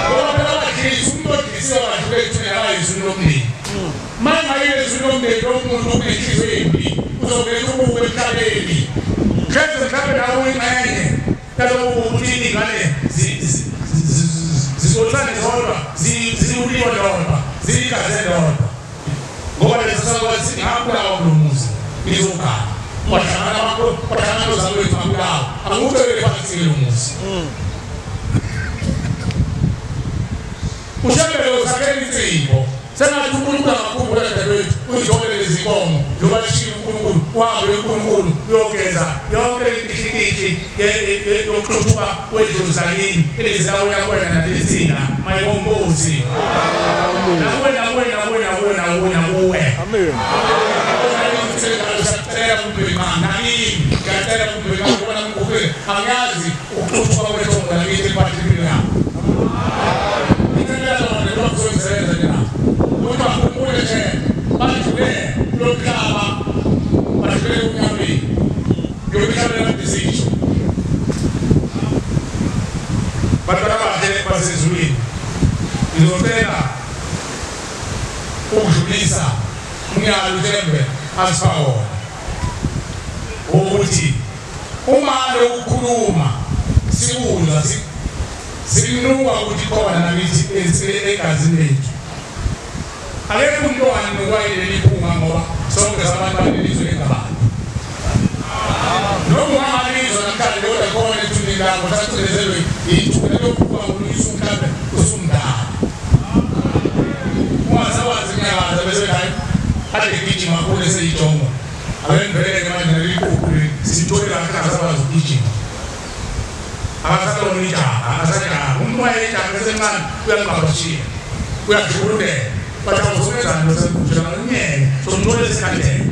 Ngoba phela abadlisi umuntu odlisiwe akadlule ethuneni akayi ezulwini lomndeni. Uma engayile ezulwini lomndeni lowo muntu unenhliziyo embi uzongena ububi emhlabeni. Hleze mhlawumbe nawe uyingxenye yalobo ukuthi iy'ngane zixoxisane zodwa ziwuliwa lodwa ziyigaze lodwa. Ngoba leso sakwazi singabulawa kulo muzi ngizogana. Wahlangana wahlangana nozakwethu ngabulawa angiwucebele phansi lo muzi. Ushembele usakhela insipho sengathi uNkulunkulu angakukhumbula dadewethu uyijobele lezi nkomo njengoba lishilo uNkulunkulu uhambe uNkulunkulu uyogeza yonke le ntikiti yokuxuthuka kwedlozi lakini elizawuya kuwena nalezina mayibongozi nakuwe nakuwe nakuwe nakuwe nakuwe nakuwe. Amen. Ngiyacela kumbhekana nakimi ngiyacela kumbhekana ubona ngikufile angiyazi ukuxuthuka kwethongo lakithi eliphathekile lapho. Ngicela lona lokho kuzoyisebenza nje lapho. Ukuthi bakhumbule nje badlule kulo mhlaba badlule kumnyameni ngiyokuhlabela kade sisho. Bantwana abahle basezulwini, ngizocela ukudlulisa umyalo uThembe asipha wona ukuthi uma lokukhuluma sikuzwa sikunuka ukuthi khona nakithi egazini lethu. Akekho umntwana nokwayileli iphunga ngoba sonke sabantu balelizwe engabantu. Noma ungangalizwa namhlanje kodwa khona ethuneni lakho sacindezelwe yithuna lokuphunga ngoluyisa mhlawumbe usumdala. Ungasakwazi kunyakaza bese hayi kade gijima kakhulu eseyijongo. Ake ngibheke manje naleli qhuqhu leli sithole kahle angasakwazi ukugijima. Akasalona ijaha, akasajaha. Umuntu wayejaha esemncane uyamgqabashiya. Uyajululela. Bathi awuzowenzani nosemkhulu ngiyeke somthole esikhathele.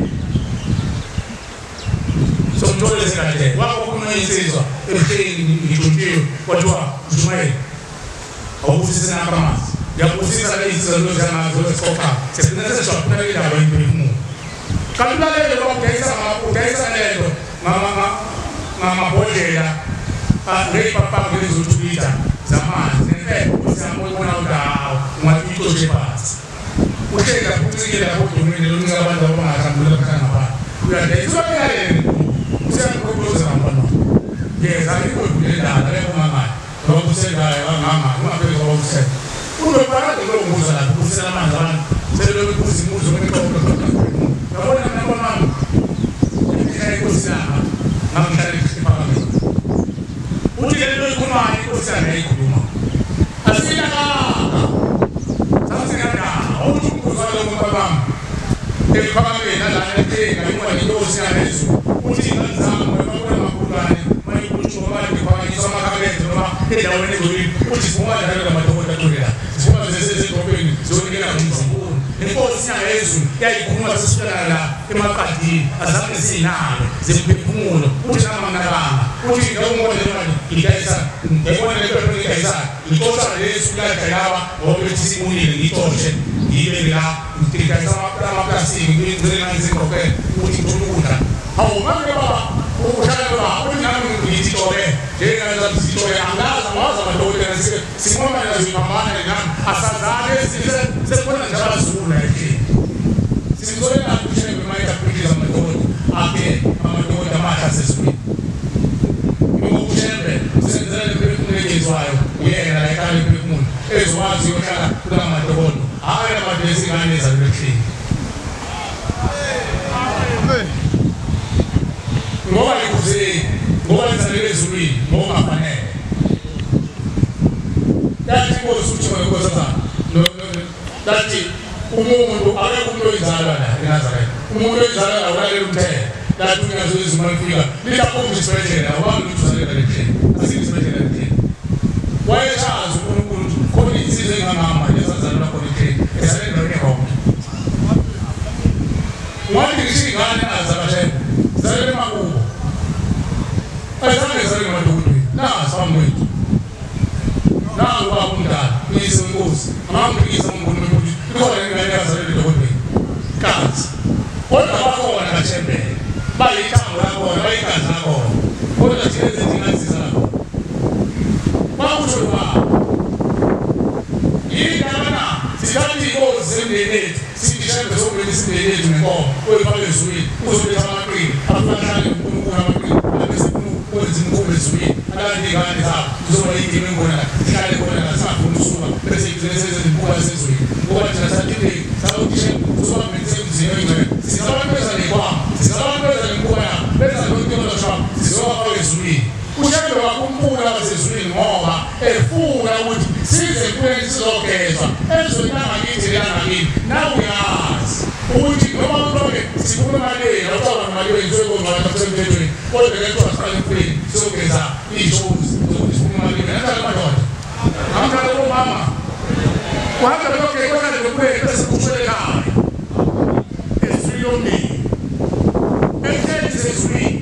Somthole esikhathele. Wakho khona insizwa ebuhleni ngijuntshiwe kwathiwa Ushumayeli. Awubusise nakho amanzi. Ngiyabusisa le insizwa loziyamazi lozixoxa. Sigcina sesijabula indaba yemphefumulo. Kanti ulalele ngoba udayisa lento ngamabhodlela ngey'papapa ngezizothulitha zamanzi nempepho siyambona ukuthi hawu ungathi uyicoshe phansi. Uhleli lapho ucikile lapho odongeni lonika abantu abangahlambulula phakathi ngabantu. Uyadayisa uyalalele usiyamqoqoza ngabantwana. Ngeza ikho le ndaba leyo ungamali ngoba usendayo angamali ungaphezu kwaba usenda. Unobhakade kulowo mbuzo lapho ubusela amanzi abantu selokhu ibuza imibuzo ngexoxo. Yabona mina kwamama ngihlala inkosi yami ngamhlala ephakameni. Uthi le nto ikhulumayo inkosi yami yayikhuluma. Asinakanga. Sasingadaba uthi umbuzo walo muntu bami ephakameni nalana ethenga incwadi inkosi yami ezulu. Uthi ingane zami babona amakhulwane mayikhutshwa manje ngiphakanyiswa amakhabethe noma endaweni ezolini. Uthi siphuma njalo lamadokotela athole la. Siphuma zesezidolobheni ziyonikela ngomzimba. Inkosi yangezulu yayikhuluma sesifika la emaqadini azange sinalo zemphefumulo. Uthi namanakanga uthi ngiyawubona manje ngidayisa ngiyabona le nto ngidayisa ngixoxa lesu kuyadayaba ngoba bethi sibonile ngixoxe ngibe la ngidayisa amaplastiki ngicela ngizingqoqele ukuthi ngithola ukudla. Hawu manje baba ushaya baba uthi nami Ngithi tobe njengane zami angazi angazi amadokotela sinqoma nazo iphambana nami asazane sesibona nje abazulu la ekhaya. Simtholela uShembe mayetha kuphikisa amadoda akhe amadoda amahle asezulwini. Ngoba uShembe usenzela imiphefumulo egezwayo uyena la ekhaya imiphefumulo ezokwazi uyohlala kula madoda hhayi amadoda ezingane ezalelwe ehlini. Ngoba ikuzeni ngoba izalelwe ezulwini ngokungafanele. Yathi inkosi uthi inkosazana lathi umuntu akekho umuntu oyizalwa la eNazaretha. Umuntu oyizalwa la ulalela umthetho. Lathi unyazi lwezulu malufika lihlaphuka isibhedlela awubambi ukuthi uzalela le ndlela. Asikho isibhedlela le ndlela. Wayechaza uNkulunkulu ukuthi khona insizwa engamama ezazalelwa khona ekhaya ezalelwa endaweni eronke. Wathi ngisho ingane azabashela zalelwe emakubo. Ayizange zalelwe emadokotweni. Nazi phambi kwethu. Nangu baba umdala uyise wenkosi angamphikisa uNkulunkulu ukuthi ikhona ingane yazalelwe edokotweni. Kazi. Kodwa bakhona kaShembe bayithambo lakhona bayigazi lakhona kodwa thina ezidinga siza lapho. Bakusho baba yini na sithatha inkosi zemndeni ethu sithi Shembe sokulisa imindeni yethu nenkomo oyifaka ezulwini uzoletha amaqini abahlale uNkulunkulu amaqini abese ukwenza imikhuba ezulwini alande ingane zabo kuzoba yindima engona sihlale khona la singafuni usuka bese igcine sezimikhuba sezulwini ngoba thina sathile sakuthi Shembe uzoba emzini oyingcwele sizabantu beza nekwama sizabantu beza nemikhuba yabo beza nonke bazashwaba sizobafaka ezulwini. uShembe wakumpula abasezulwini ngoba efuna ukuthi size empilweni sizogezwa ezweni langakithi langakini. Nawe uyazi ukuthi noma umuntu sikhuluma le awucabanga mali wenziwe kongcwele kusemthethweni kodwa ke kuthiwa siqale empilweni sizogeza iy'shozi zokuthi sikhuluma le nanjalo madoda namhlanje komama kuhamba lokho kwehlale nokuphela bese kushwele ekhaya ezulwini lomndeni ehleli sezulwini.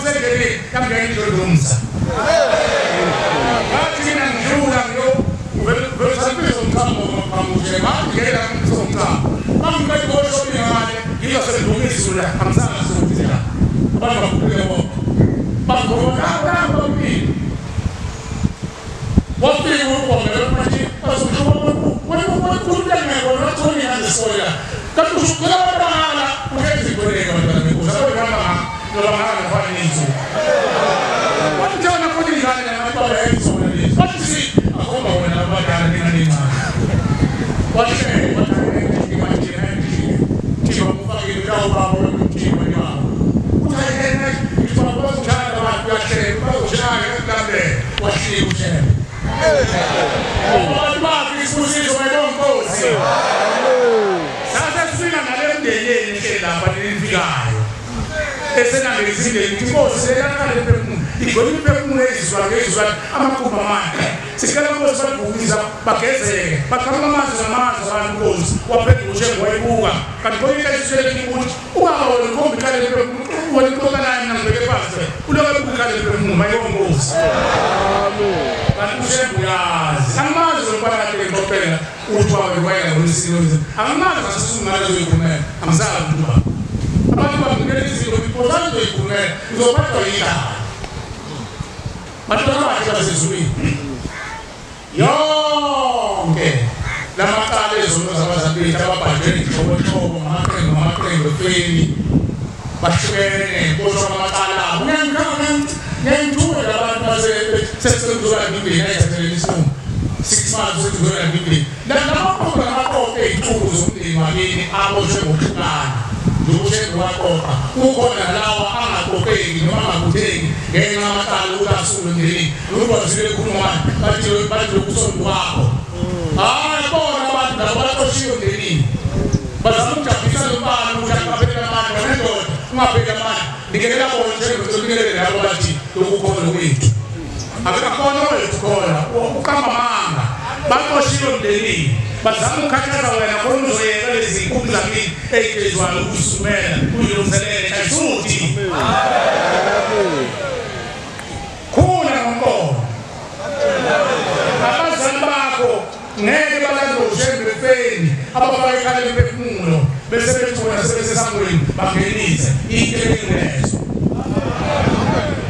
ngisendleleni yangena indlondlomsa. Ngathi mina ngidlula ngiyovelisa umchamo ngamuje ngangena ngizomchamo. Mangiqeda ukosho ngale ngizosendlula izulu la angizange sokuthi la. Abantu bakhuleke bonke. Bangona ngabambili. Wafika ukubongela manje azosho kanti usukela abantwana ukenza ikoleka abantwana benkosi abantwana nobangana nofana ney'nsuku wathi njena khona iy'ngane nabantwana yayizona lezi wathi si akhomba wena abadala nina nincane wathi wathi mufakile utawubaba wemthimba nyawo uthi yena ngizokwazi abantu uyahleka bazoshaya ekulandela wahlika ushebe abantu bakhe isibusiso mayibonkosi. Sase sifika nale mndeneni ehleli lapha nifikayo esenangele imindeni ithi inkosi lelakhala lemphefumulo igcwele imiphefumulo ezizwa ngezizwa amakhumbi amane sicela inkosi bagugisa bagezeke baqhamuka amanzi ngamanzi abantu inkosi waphenduka uShembe wayibuka kanti khona into esitshele ukuthi ubaba wena ukhomba ikhala lemphefumulo wena uxoxa naye mina ngibheke phansi uloke ebuka ikhala lemphefumulo mayibonga inkosi. Amen. Kanti uShembe uyazi angimazi lo mfana kade ngixoxela ukuthi wabe wayeka ngolesilo angimazi ngasesungala zoyikhulumela angisazi ukuthi ubaba abantu bamukela izinto ngiphothana zoyikhulumela uzophathwa yindaba bantwana bakhe basezulwini yonke lamacala ezono zabazali bethu ababhajwe inhlobonhlobo ngamaqembu ngamaqembu efeni bahlukene boshwa amacala abo ngiyangithuka labantu basesebenzuka ngibhini ayithathele isinqumo 6 months sekuzoya ngibhini lamaqoqo ngamaqoqo ey'nsuku zomndeni wakini aboshwe ngokuhlukana njengokushembe waqoqa kukhona lawa angaqoqeki noma angabutheki ngenxa yamacala ukuthi asuke emndenini nokuba zile khuluma manje bathi lokusonto kwakho hayi bona abantu labo baqoshiwe emndenini bazama ukujabulisa lo mfana ukuthi angapheli amandla nendoda ungapheli amandla nikelela bona njengokuthi labo bathi lokukhona kwethu akukhona wethu khona uqamba amanga baqoshiwe emndenini bazama ukukhathaza wena khona uzoyeka lezi zinkukhu zakini ey'gezwayo ukusumela uyilungiselele ayisuthi khula ngomqondo abazali bakho ngeke balandwe uShembe efeni abafake ikhala lemphefumulo bese bethi wena sebesesangweni bangenise into engezo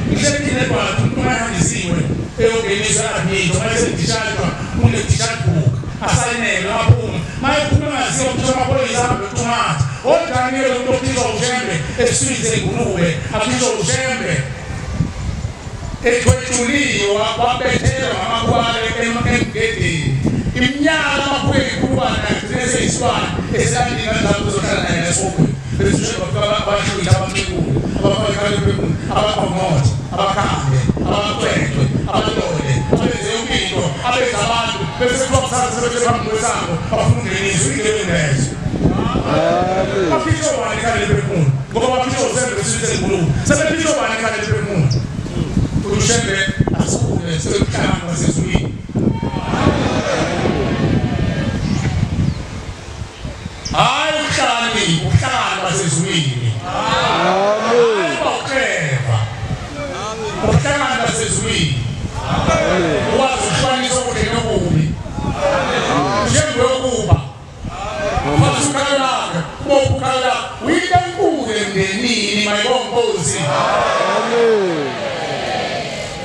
ngihlekile kwathu umuntu mayehanjisiwe eyongeniswa admit mayesedishajwa une-discharge book asayinelwe aphuma mayephuma engaziwa kuthiwa amaphoyisa ahambe ekuthungatha odaniyeli umuntu okhishwa uShembe eswini sengulube akhishwa uShembe ethwetshuliwe wabethelwa ngamakhwale emgedeni iminyaka amakhulu eyinkulungwane agcine eseyisilwane esilandini ngazabo uzohlala naye nesihogweni bese uShembe bafika abashwitha abamcekule abafake ikhala lemphefumulo abaqongqothe abakhande abacwecwe abalole abenze yonke into abenze abantu bese kuthiwa kusasa sebethe phambi kwesango bafuna ukungeniswa ingebengu lezo baphishwe bani ikhala lemphefumulo ngoba baphishwe uShembe besizwe sengulube sebephishwe bani ikhala lemphefumulo uShembe asuke sebebuhlanga basezulwini. Hayi ubuhlakani ubuhlakani basezulwini hayi bawuclever ubuhlakani basezulwini ukwazi ukuhlukanisa okuhle nokubi uShembe yokuba ufasa ukhalo lakhe ubopha ukhalo lakhe uyinto enkulu emndenini mayibonga inkosi.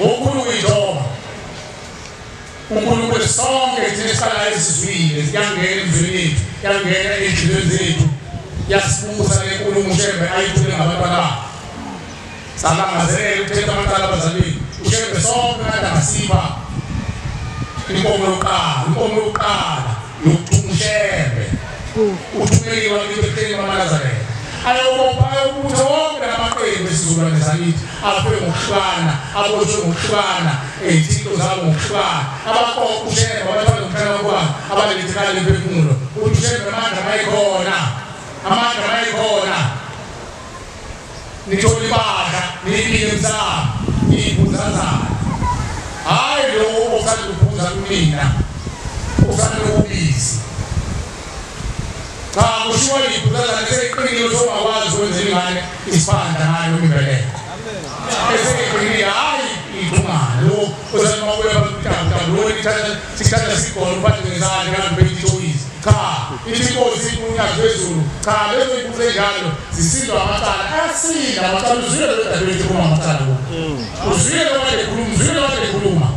Ngokukhulu kuyinjoba uNkulunkulu sonke thina esihlala esizwile yangena emzweni yethu yangena ey'nhliziyweni zethu yasibusa le nkulumo uShembe ayithule ngabantwana bakhe salangazelela ukuthetha amacala abazali bethu uShembe sonke kade angasipha inkomo yokuqala inkomo yokuqala yokuthuma uShembe uthumeliwe wakithi ebuhleni bamaNazaretha ayobopha ayobutha wonke lamaqembu esizukulwane sakithi afe ngokuhlukana aboshwe ngokuhlukana ey'thixo zabo ngokuhlukana abaqoqa uShembe abathwala ngomhlaba kwabo abalethe ikhala lemphefumulo uthi uShembe amandla mayikhona amandla mayikhona nithole ibandla niyibike emsamo niyiphuzazana hhayi lowo osanda ukuphuza kumina osanda ukubisi cha kushiwo iphuzazana seyiqinile ukuthi ongakwazi ukwenzela ingane isiphandla ngayo imbeleko. Eseyiqinile hayi ithungane lo ozama ukuya abantu lo nithatha sithatha sigolo uphathe ngezandla kanti beyithoyizi. Cha, ithi inkosi unyazi lwezulu. Cha, lezo imbuzi enjalo zisindwa amacala. Asinda amacala uzwile lo dadewethu kuma amacala lo. Uzwile lo kade ekhuluma, uzwile lo kade ekhuluma.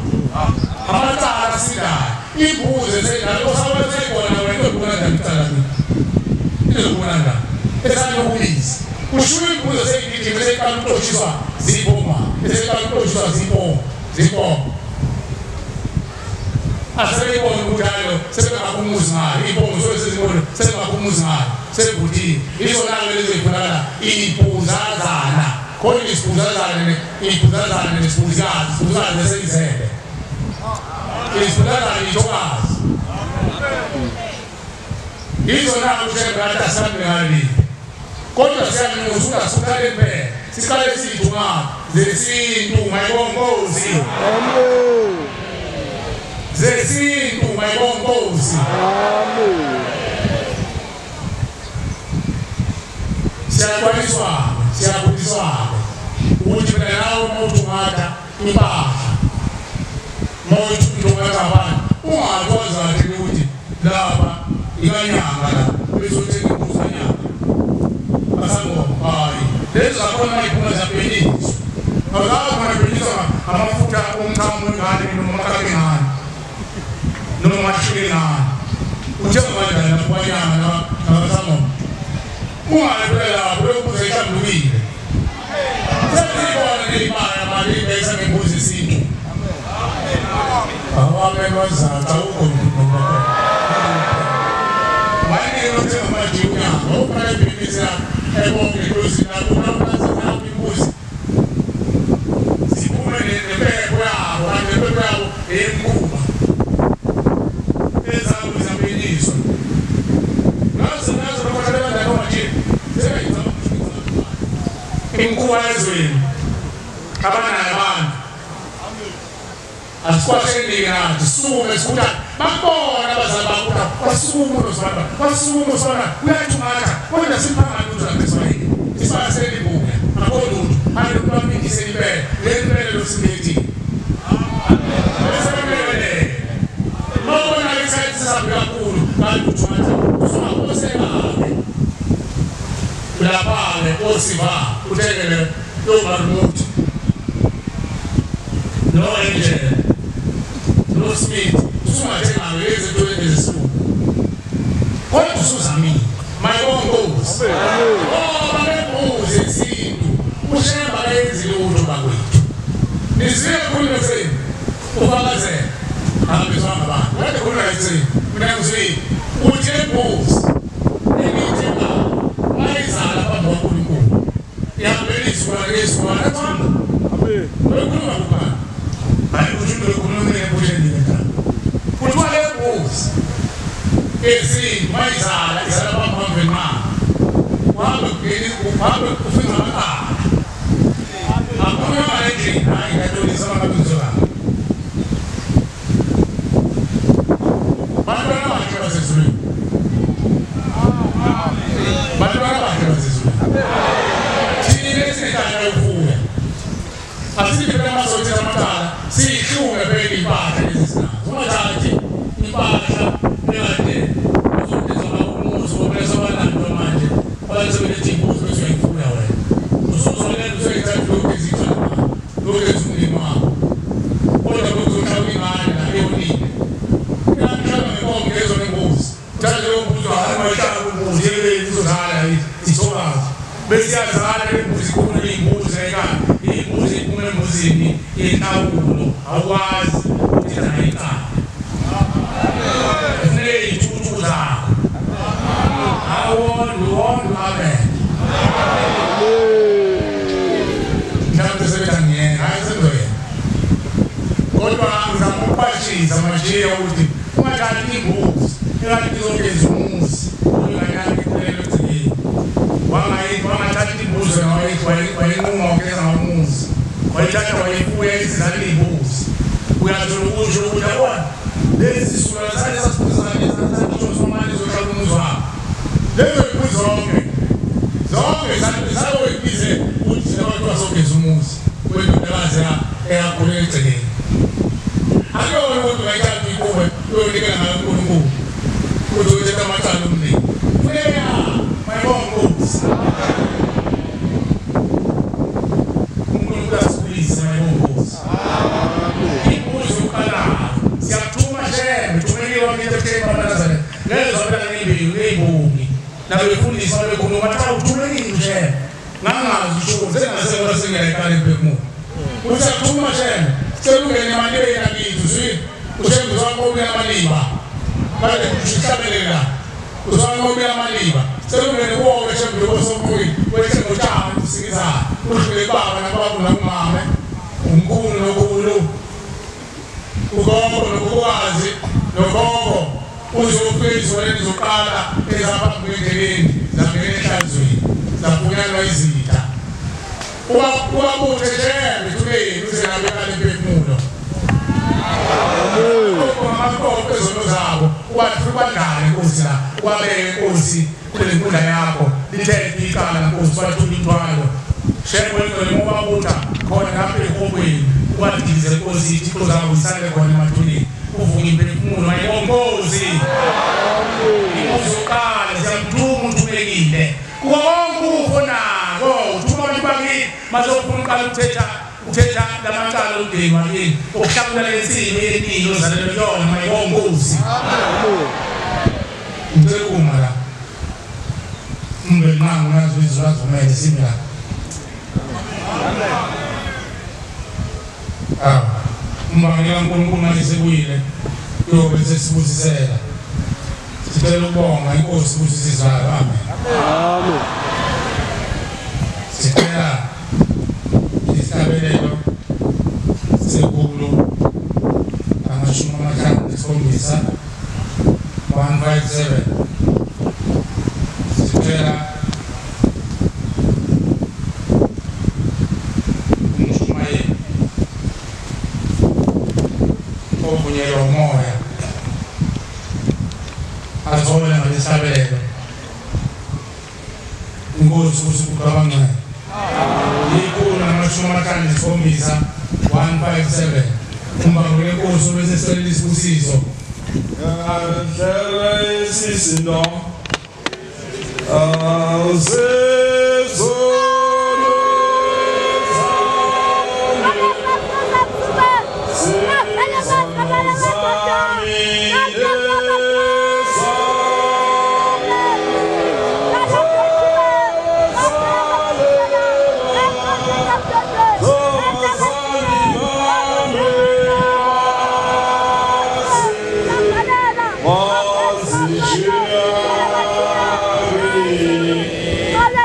Amacala asindayo. Imbuzi esenjalo osawethe khona wena izokubona kanjani icala kimi? Izokubona kanjani? Esanokubiza. Ushuye imbuzi eseyigijima eseqala ukuxoshiswa ziboma, eseqala ukuxoshiswa ziboma, ziboma. Asebeyibona ukuthi hayi sebengaphumuzi ngayo iy'mpomo zobe sezibona sebengaphumuzi ngayo sebhutile izona-ke lezi ey'funakala iy'mpuzazana khona isiphuzazana iy'phuzazana nesiphuzikazi isiphuzikazi eseyizele isiphuzazana iy'thokazi izona-ke ushembe kathi asihambe ngaleli kodwa siyanxusa ukuthi asiqale kuphela siqale siy'thungaphi zesintu mayibongozi zesintu mayibongozi. Amen. Siyaxwayiswa, siyabudiswa ukuthi phela nawe uma uthungatha impahla, uma uthungatha abantu ungakwazi kahle ukuthi lapha ikanyanga la bese uthenga imbuzi kanyanga basangoma. Hayi, lezi zakhona mayiphuma ziyabhenyiswa. Awuzazi mabhenyiswa amafutha omchamo wengane noma amakaka engane noma amashiki engane. Uthenga kanjani lapho kwanyanga nabasangoma? Ungayi phela lapho leyo mbuzi ayihlambulukile. Sesiyibona neyimali mali ibhekisa ngembuzi yesintu. Amen wazatha awukho noma wayengeke uthenga manje unyanga uqala ibhizinisi yakho ebonke eclosini lakho unamplazi yakho imbuzi siphume nempepho yabo kanti nempepho yabo eyemkhuba ezabo ziyabhenyiswa nazo nazo bakhona bandakho manje sebeyizama imikhuba ezweni abanayo abantu asikwashendike nathi sisukume sikhuthane bakubona abazali bakho wasukuma unozibana wasukuma usibana uyathungatha kodwa simphangani lutho lapha esibayeni isibaya selibuya akho lutho hayi lutho lwamindise impela leli mpela losimethile besebelele mawubona isikhathi sisabi kakhulu kanti uthungatha usungakoseka-ke lapha-ke osiva uthengele yomaremote no Angel no Smith usungathengayo izinto ezisilungu kodwa usuzamile mayibongozi ngoba lembuzi yesintu ushemba kayenzi lutho bakwethu nizwile khuluma ekuseni ufakazela akabizwanga abantu kade khuluma ekuseni mina ngizwile uthi lembuzi engiyithengayo mayizala phambi kwaNkulunkulu ihambele izizukulwane ngezizukulwane athanda ukhuluma kubani hayi kusho into ekhuluma ebusheni njalo kuthiwa le mbuzi esintu mayizala izala phambi kwamvenqaba uhambe kugeni uhambe ufika amacala akhuluma ngale ndlela hayi ngiyatolisa amabizo la bantwana bakhe basezulwini bantwana bakhe basezulwini thina esinenhlanhla yokufuya asithi amasothi amacala siyihluke phela impahla lezi sinazo ungathathi impahla ekade uzogeza umuzi ngoba sebalandwa manje abantu sebeletha imbuzi bese uyayifuya wena usuzolenda usuyithatha lokhu ezicala lokhu ezumndeni wakho kodwa kuzohlaba ingane la eyonile iyahlaba ngenkomo ngezona imbuzi uthatha leyo mbuzi hayi mayihlaba imbuzi yeleli izozala ithokazi bese iyazala imbuzi ikhulu iy'mbuzi ekhaya imbuzi iphuma embuzini inhlawulo awukwazi ukuthi nayo icala kufuneka iy'thuthu zakho awondu amen mhlawumbe sebethi angiyena hhayi sengizoyena kodwa ngizama ukuqwashisa manje ukuthi ungathathi imbuzi engathi izogeza umuzi ingane yakho ikhulele egcekeni wangathatha imbuzi wayinquma wageza ngomuzi wayithatha wayifuya izizala iy'mbuzi uyathola ukusho ukuthi yabona lezi sizukulwane sale sasiphuzana izohlala umuzi wabo lezo y'mbuzi zonke zonke zaloyibize ukuthi abantu basogeza umuzi wendodakazi eyakhulela egcekeni. Akuyona ukuthi ungayithatha uyikube uyonikela ngayo uNkulunkulu ukuthi uthethe amacala omndeni. Funeka mayibonge Nkosi. uNkulunkulu asikhulise mayibonge Nkosi. Imbuzi yokuqala siyakuthuma Shembe, thumekile wakithi eThemba abaNazaretha. Ngezwa phela ngeyimbewu ngeyibongi nabefundisi babekhuluma bathi awuthumekile Shembe. Ngangazi usho sengasekho sengiyayiqala emphefumulo. Uthi akuthuma Shembe, cela ungene emalibeni akithi uzwile. UShembe uzwanqobile amaliba. Kade kushihlabelela. Uzwanqobile amaliba. Cela ungene kuwo Shembe lokosomkhulu wehle ngotshani usikizayo. Udlule baba nababa nakumame. Umkhulu nokhulu. Ugogo nokuwazi nogogo uzofika izoleni zokuqala ezaphambi kwendleleni zangena enhlanzweni zafunyanwa izitha. Ubabuthe Shembe thuleni uze nabekale imphefumulo. Amaqoqo ezono zabo ubadlale Nkosi la ubabeke Nkosi kule nkundla yakho lithethe icala Nkosi bathule imithwalo. Shembe wengcwele ubabutha khona lapha ehobweni ubadize Nkosi izithixo zabo zisale khona emathuneni uvuke imphefumulo mayibonke Nkosi. Uzoqala siyamthuma uthumekile kuko konke ukufonako uthuma abantu bakini bazofuna uqala ukuthetha lamacala omndeni wakini ukuhlakula lensimi yeningi ozalelwe kuyona mayibonge Nkosi. Ngicela ukuma la umndeni wangu nazo izwi azivumele simi la. Umbangela uNkulunkulu manje sebuyile kuyobe sesibusisela. Sicela ukubonga inkosi ukuthi sizayo. Amen. Amen. Sicela isihlabelelo sekhulu 57 157. Sicela umshumayeli ovunyelwa umoya athole ngalesihlabelelo. Inkosi ukuthi kucabangcwele. 157 157. Umbango lenkosi bese sicela isibusiso.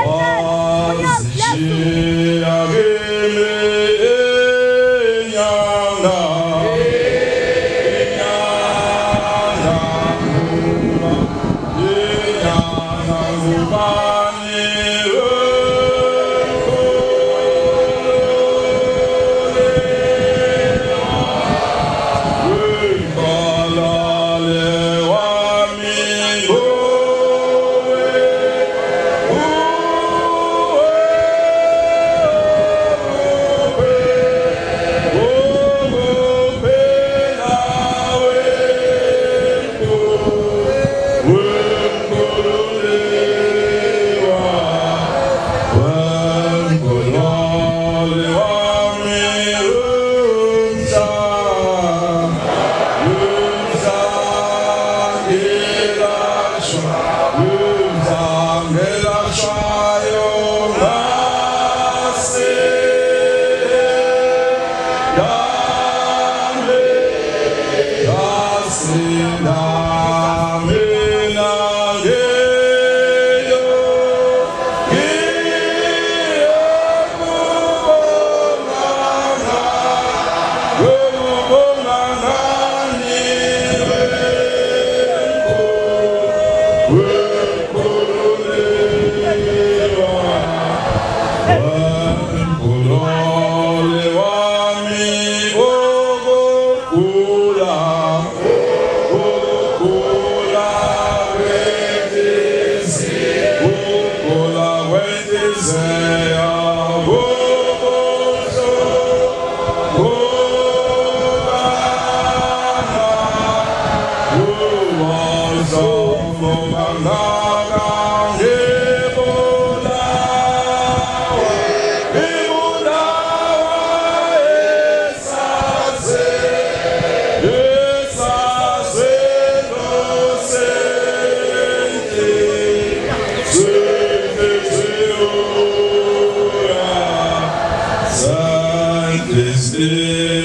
Oh,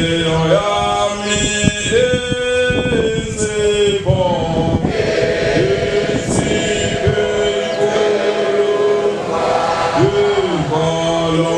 Inhliziyo yami insipho insipho inkulu inkolo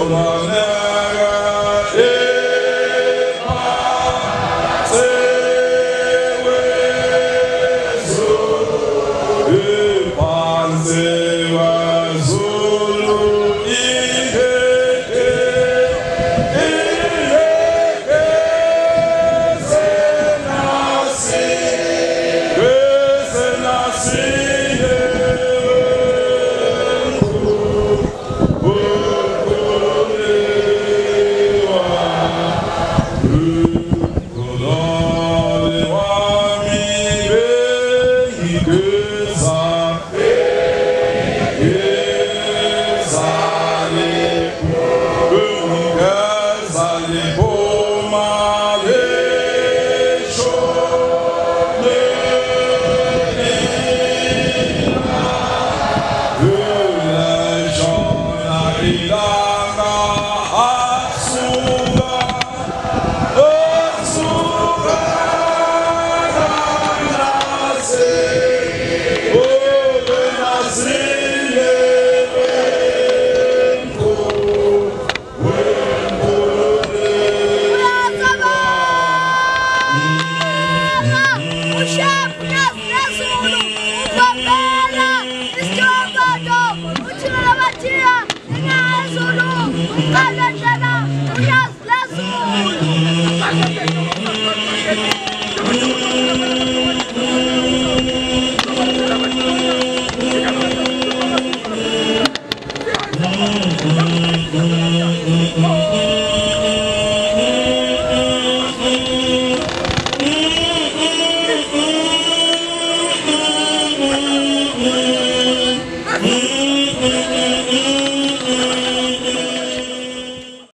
Uyazi.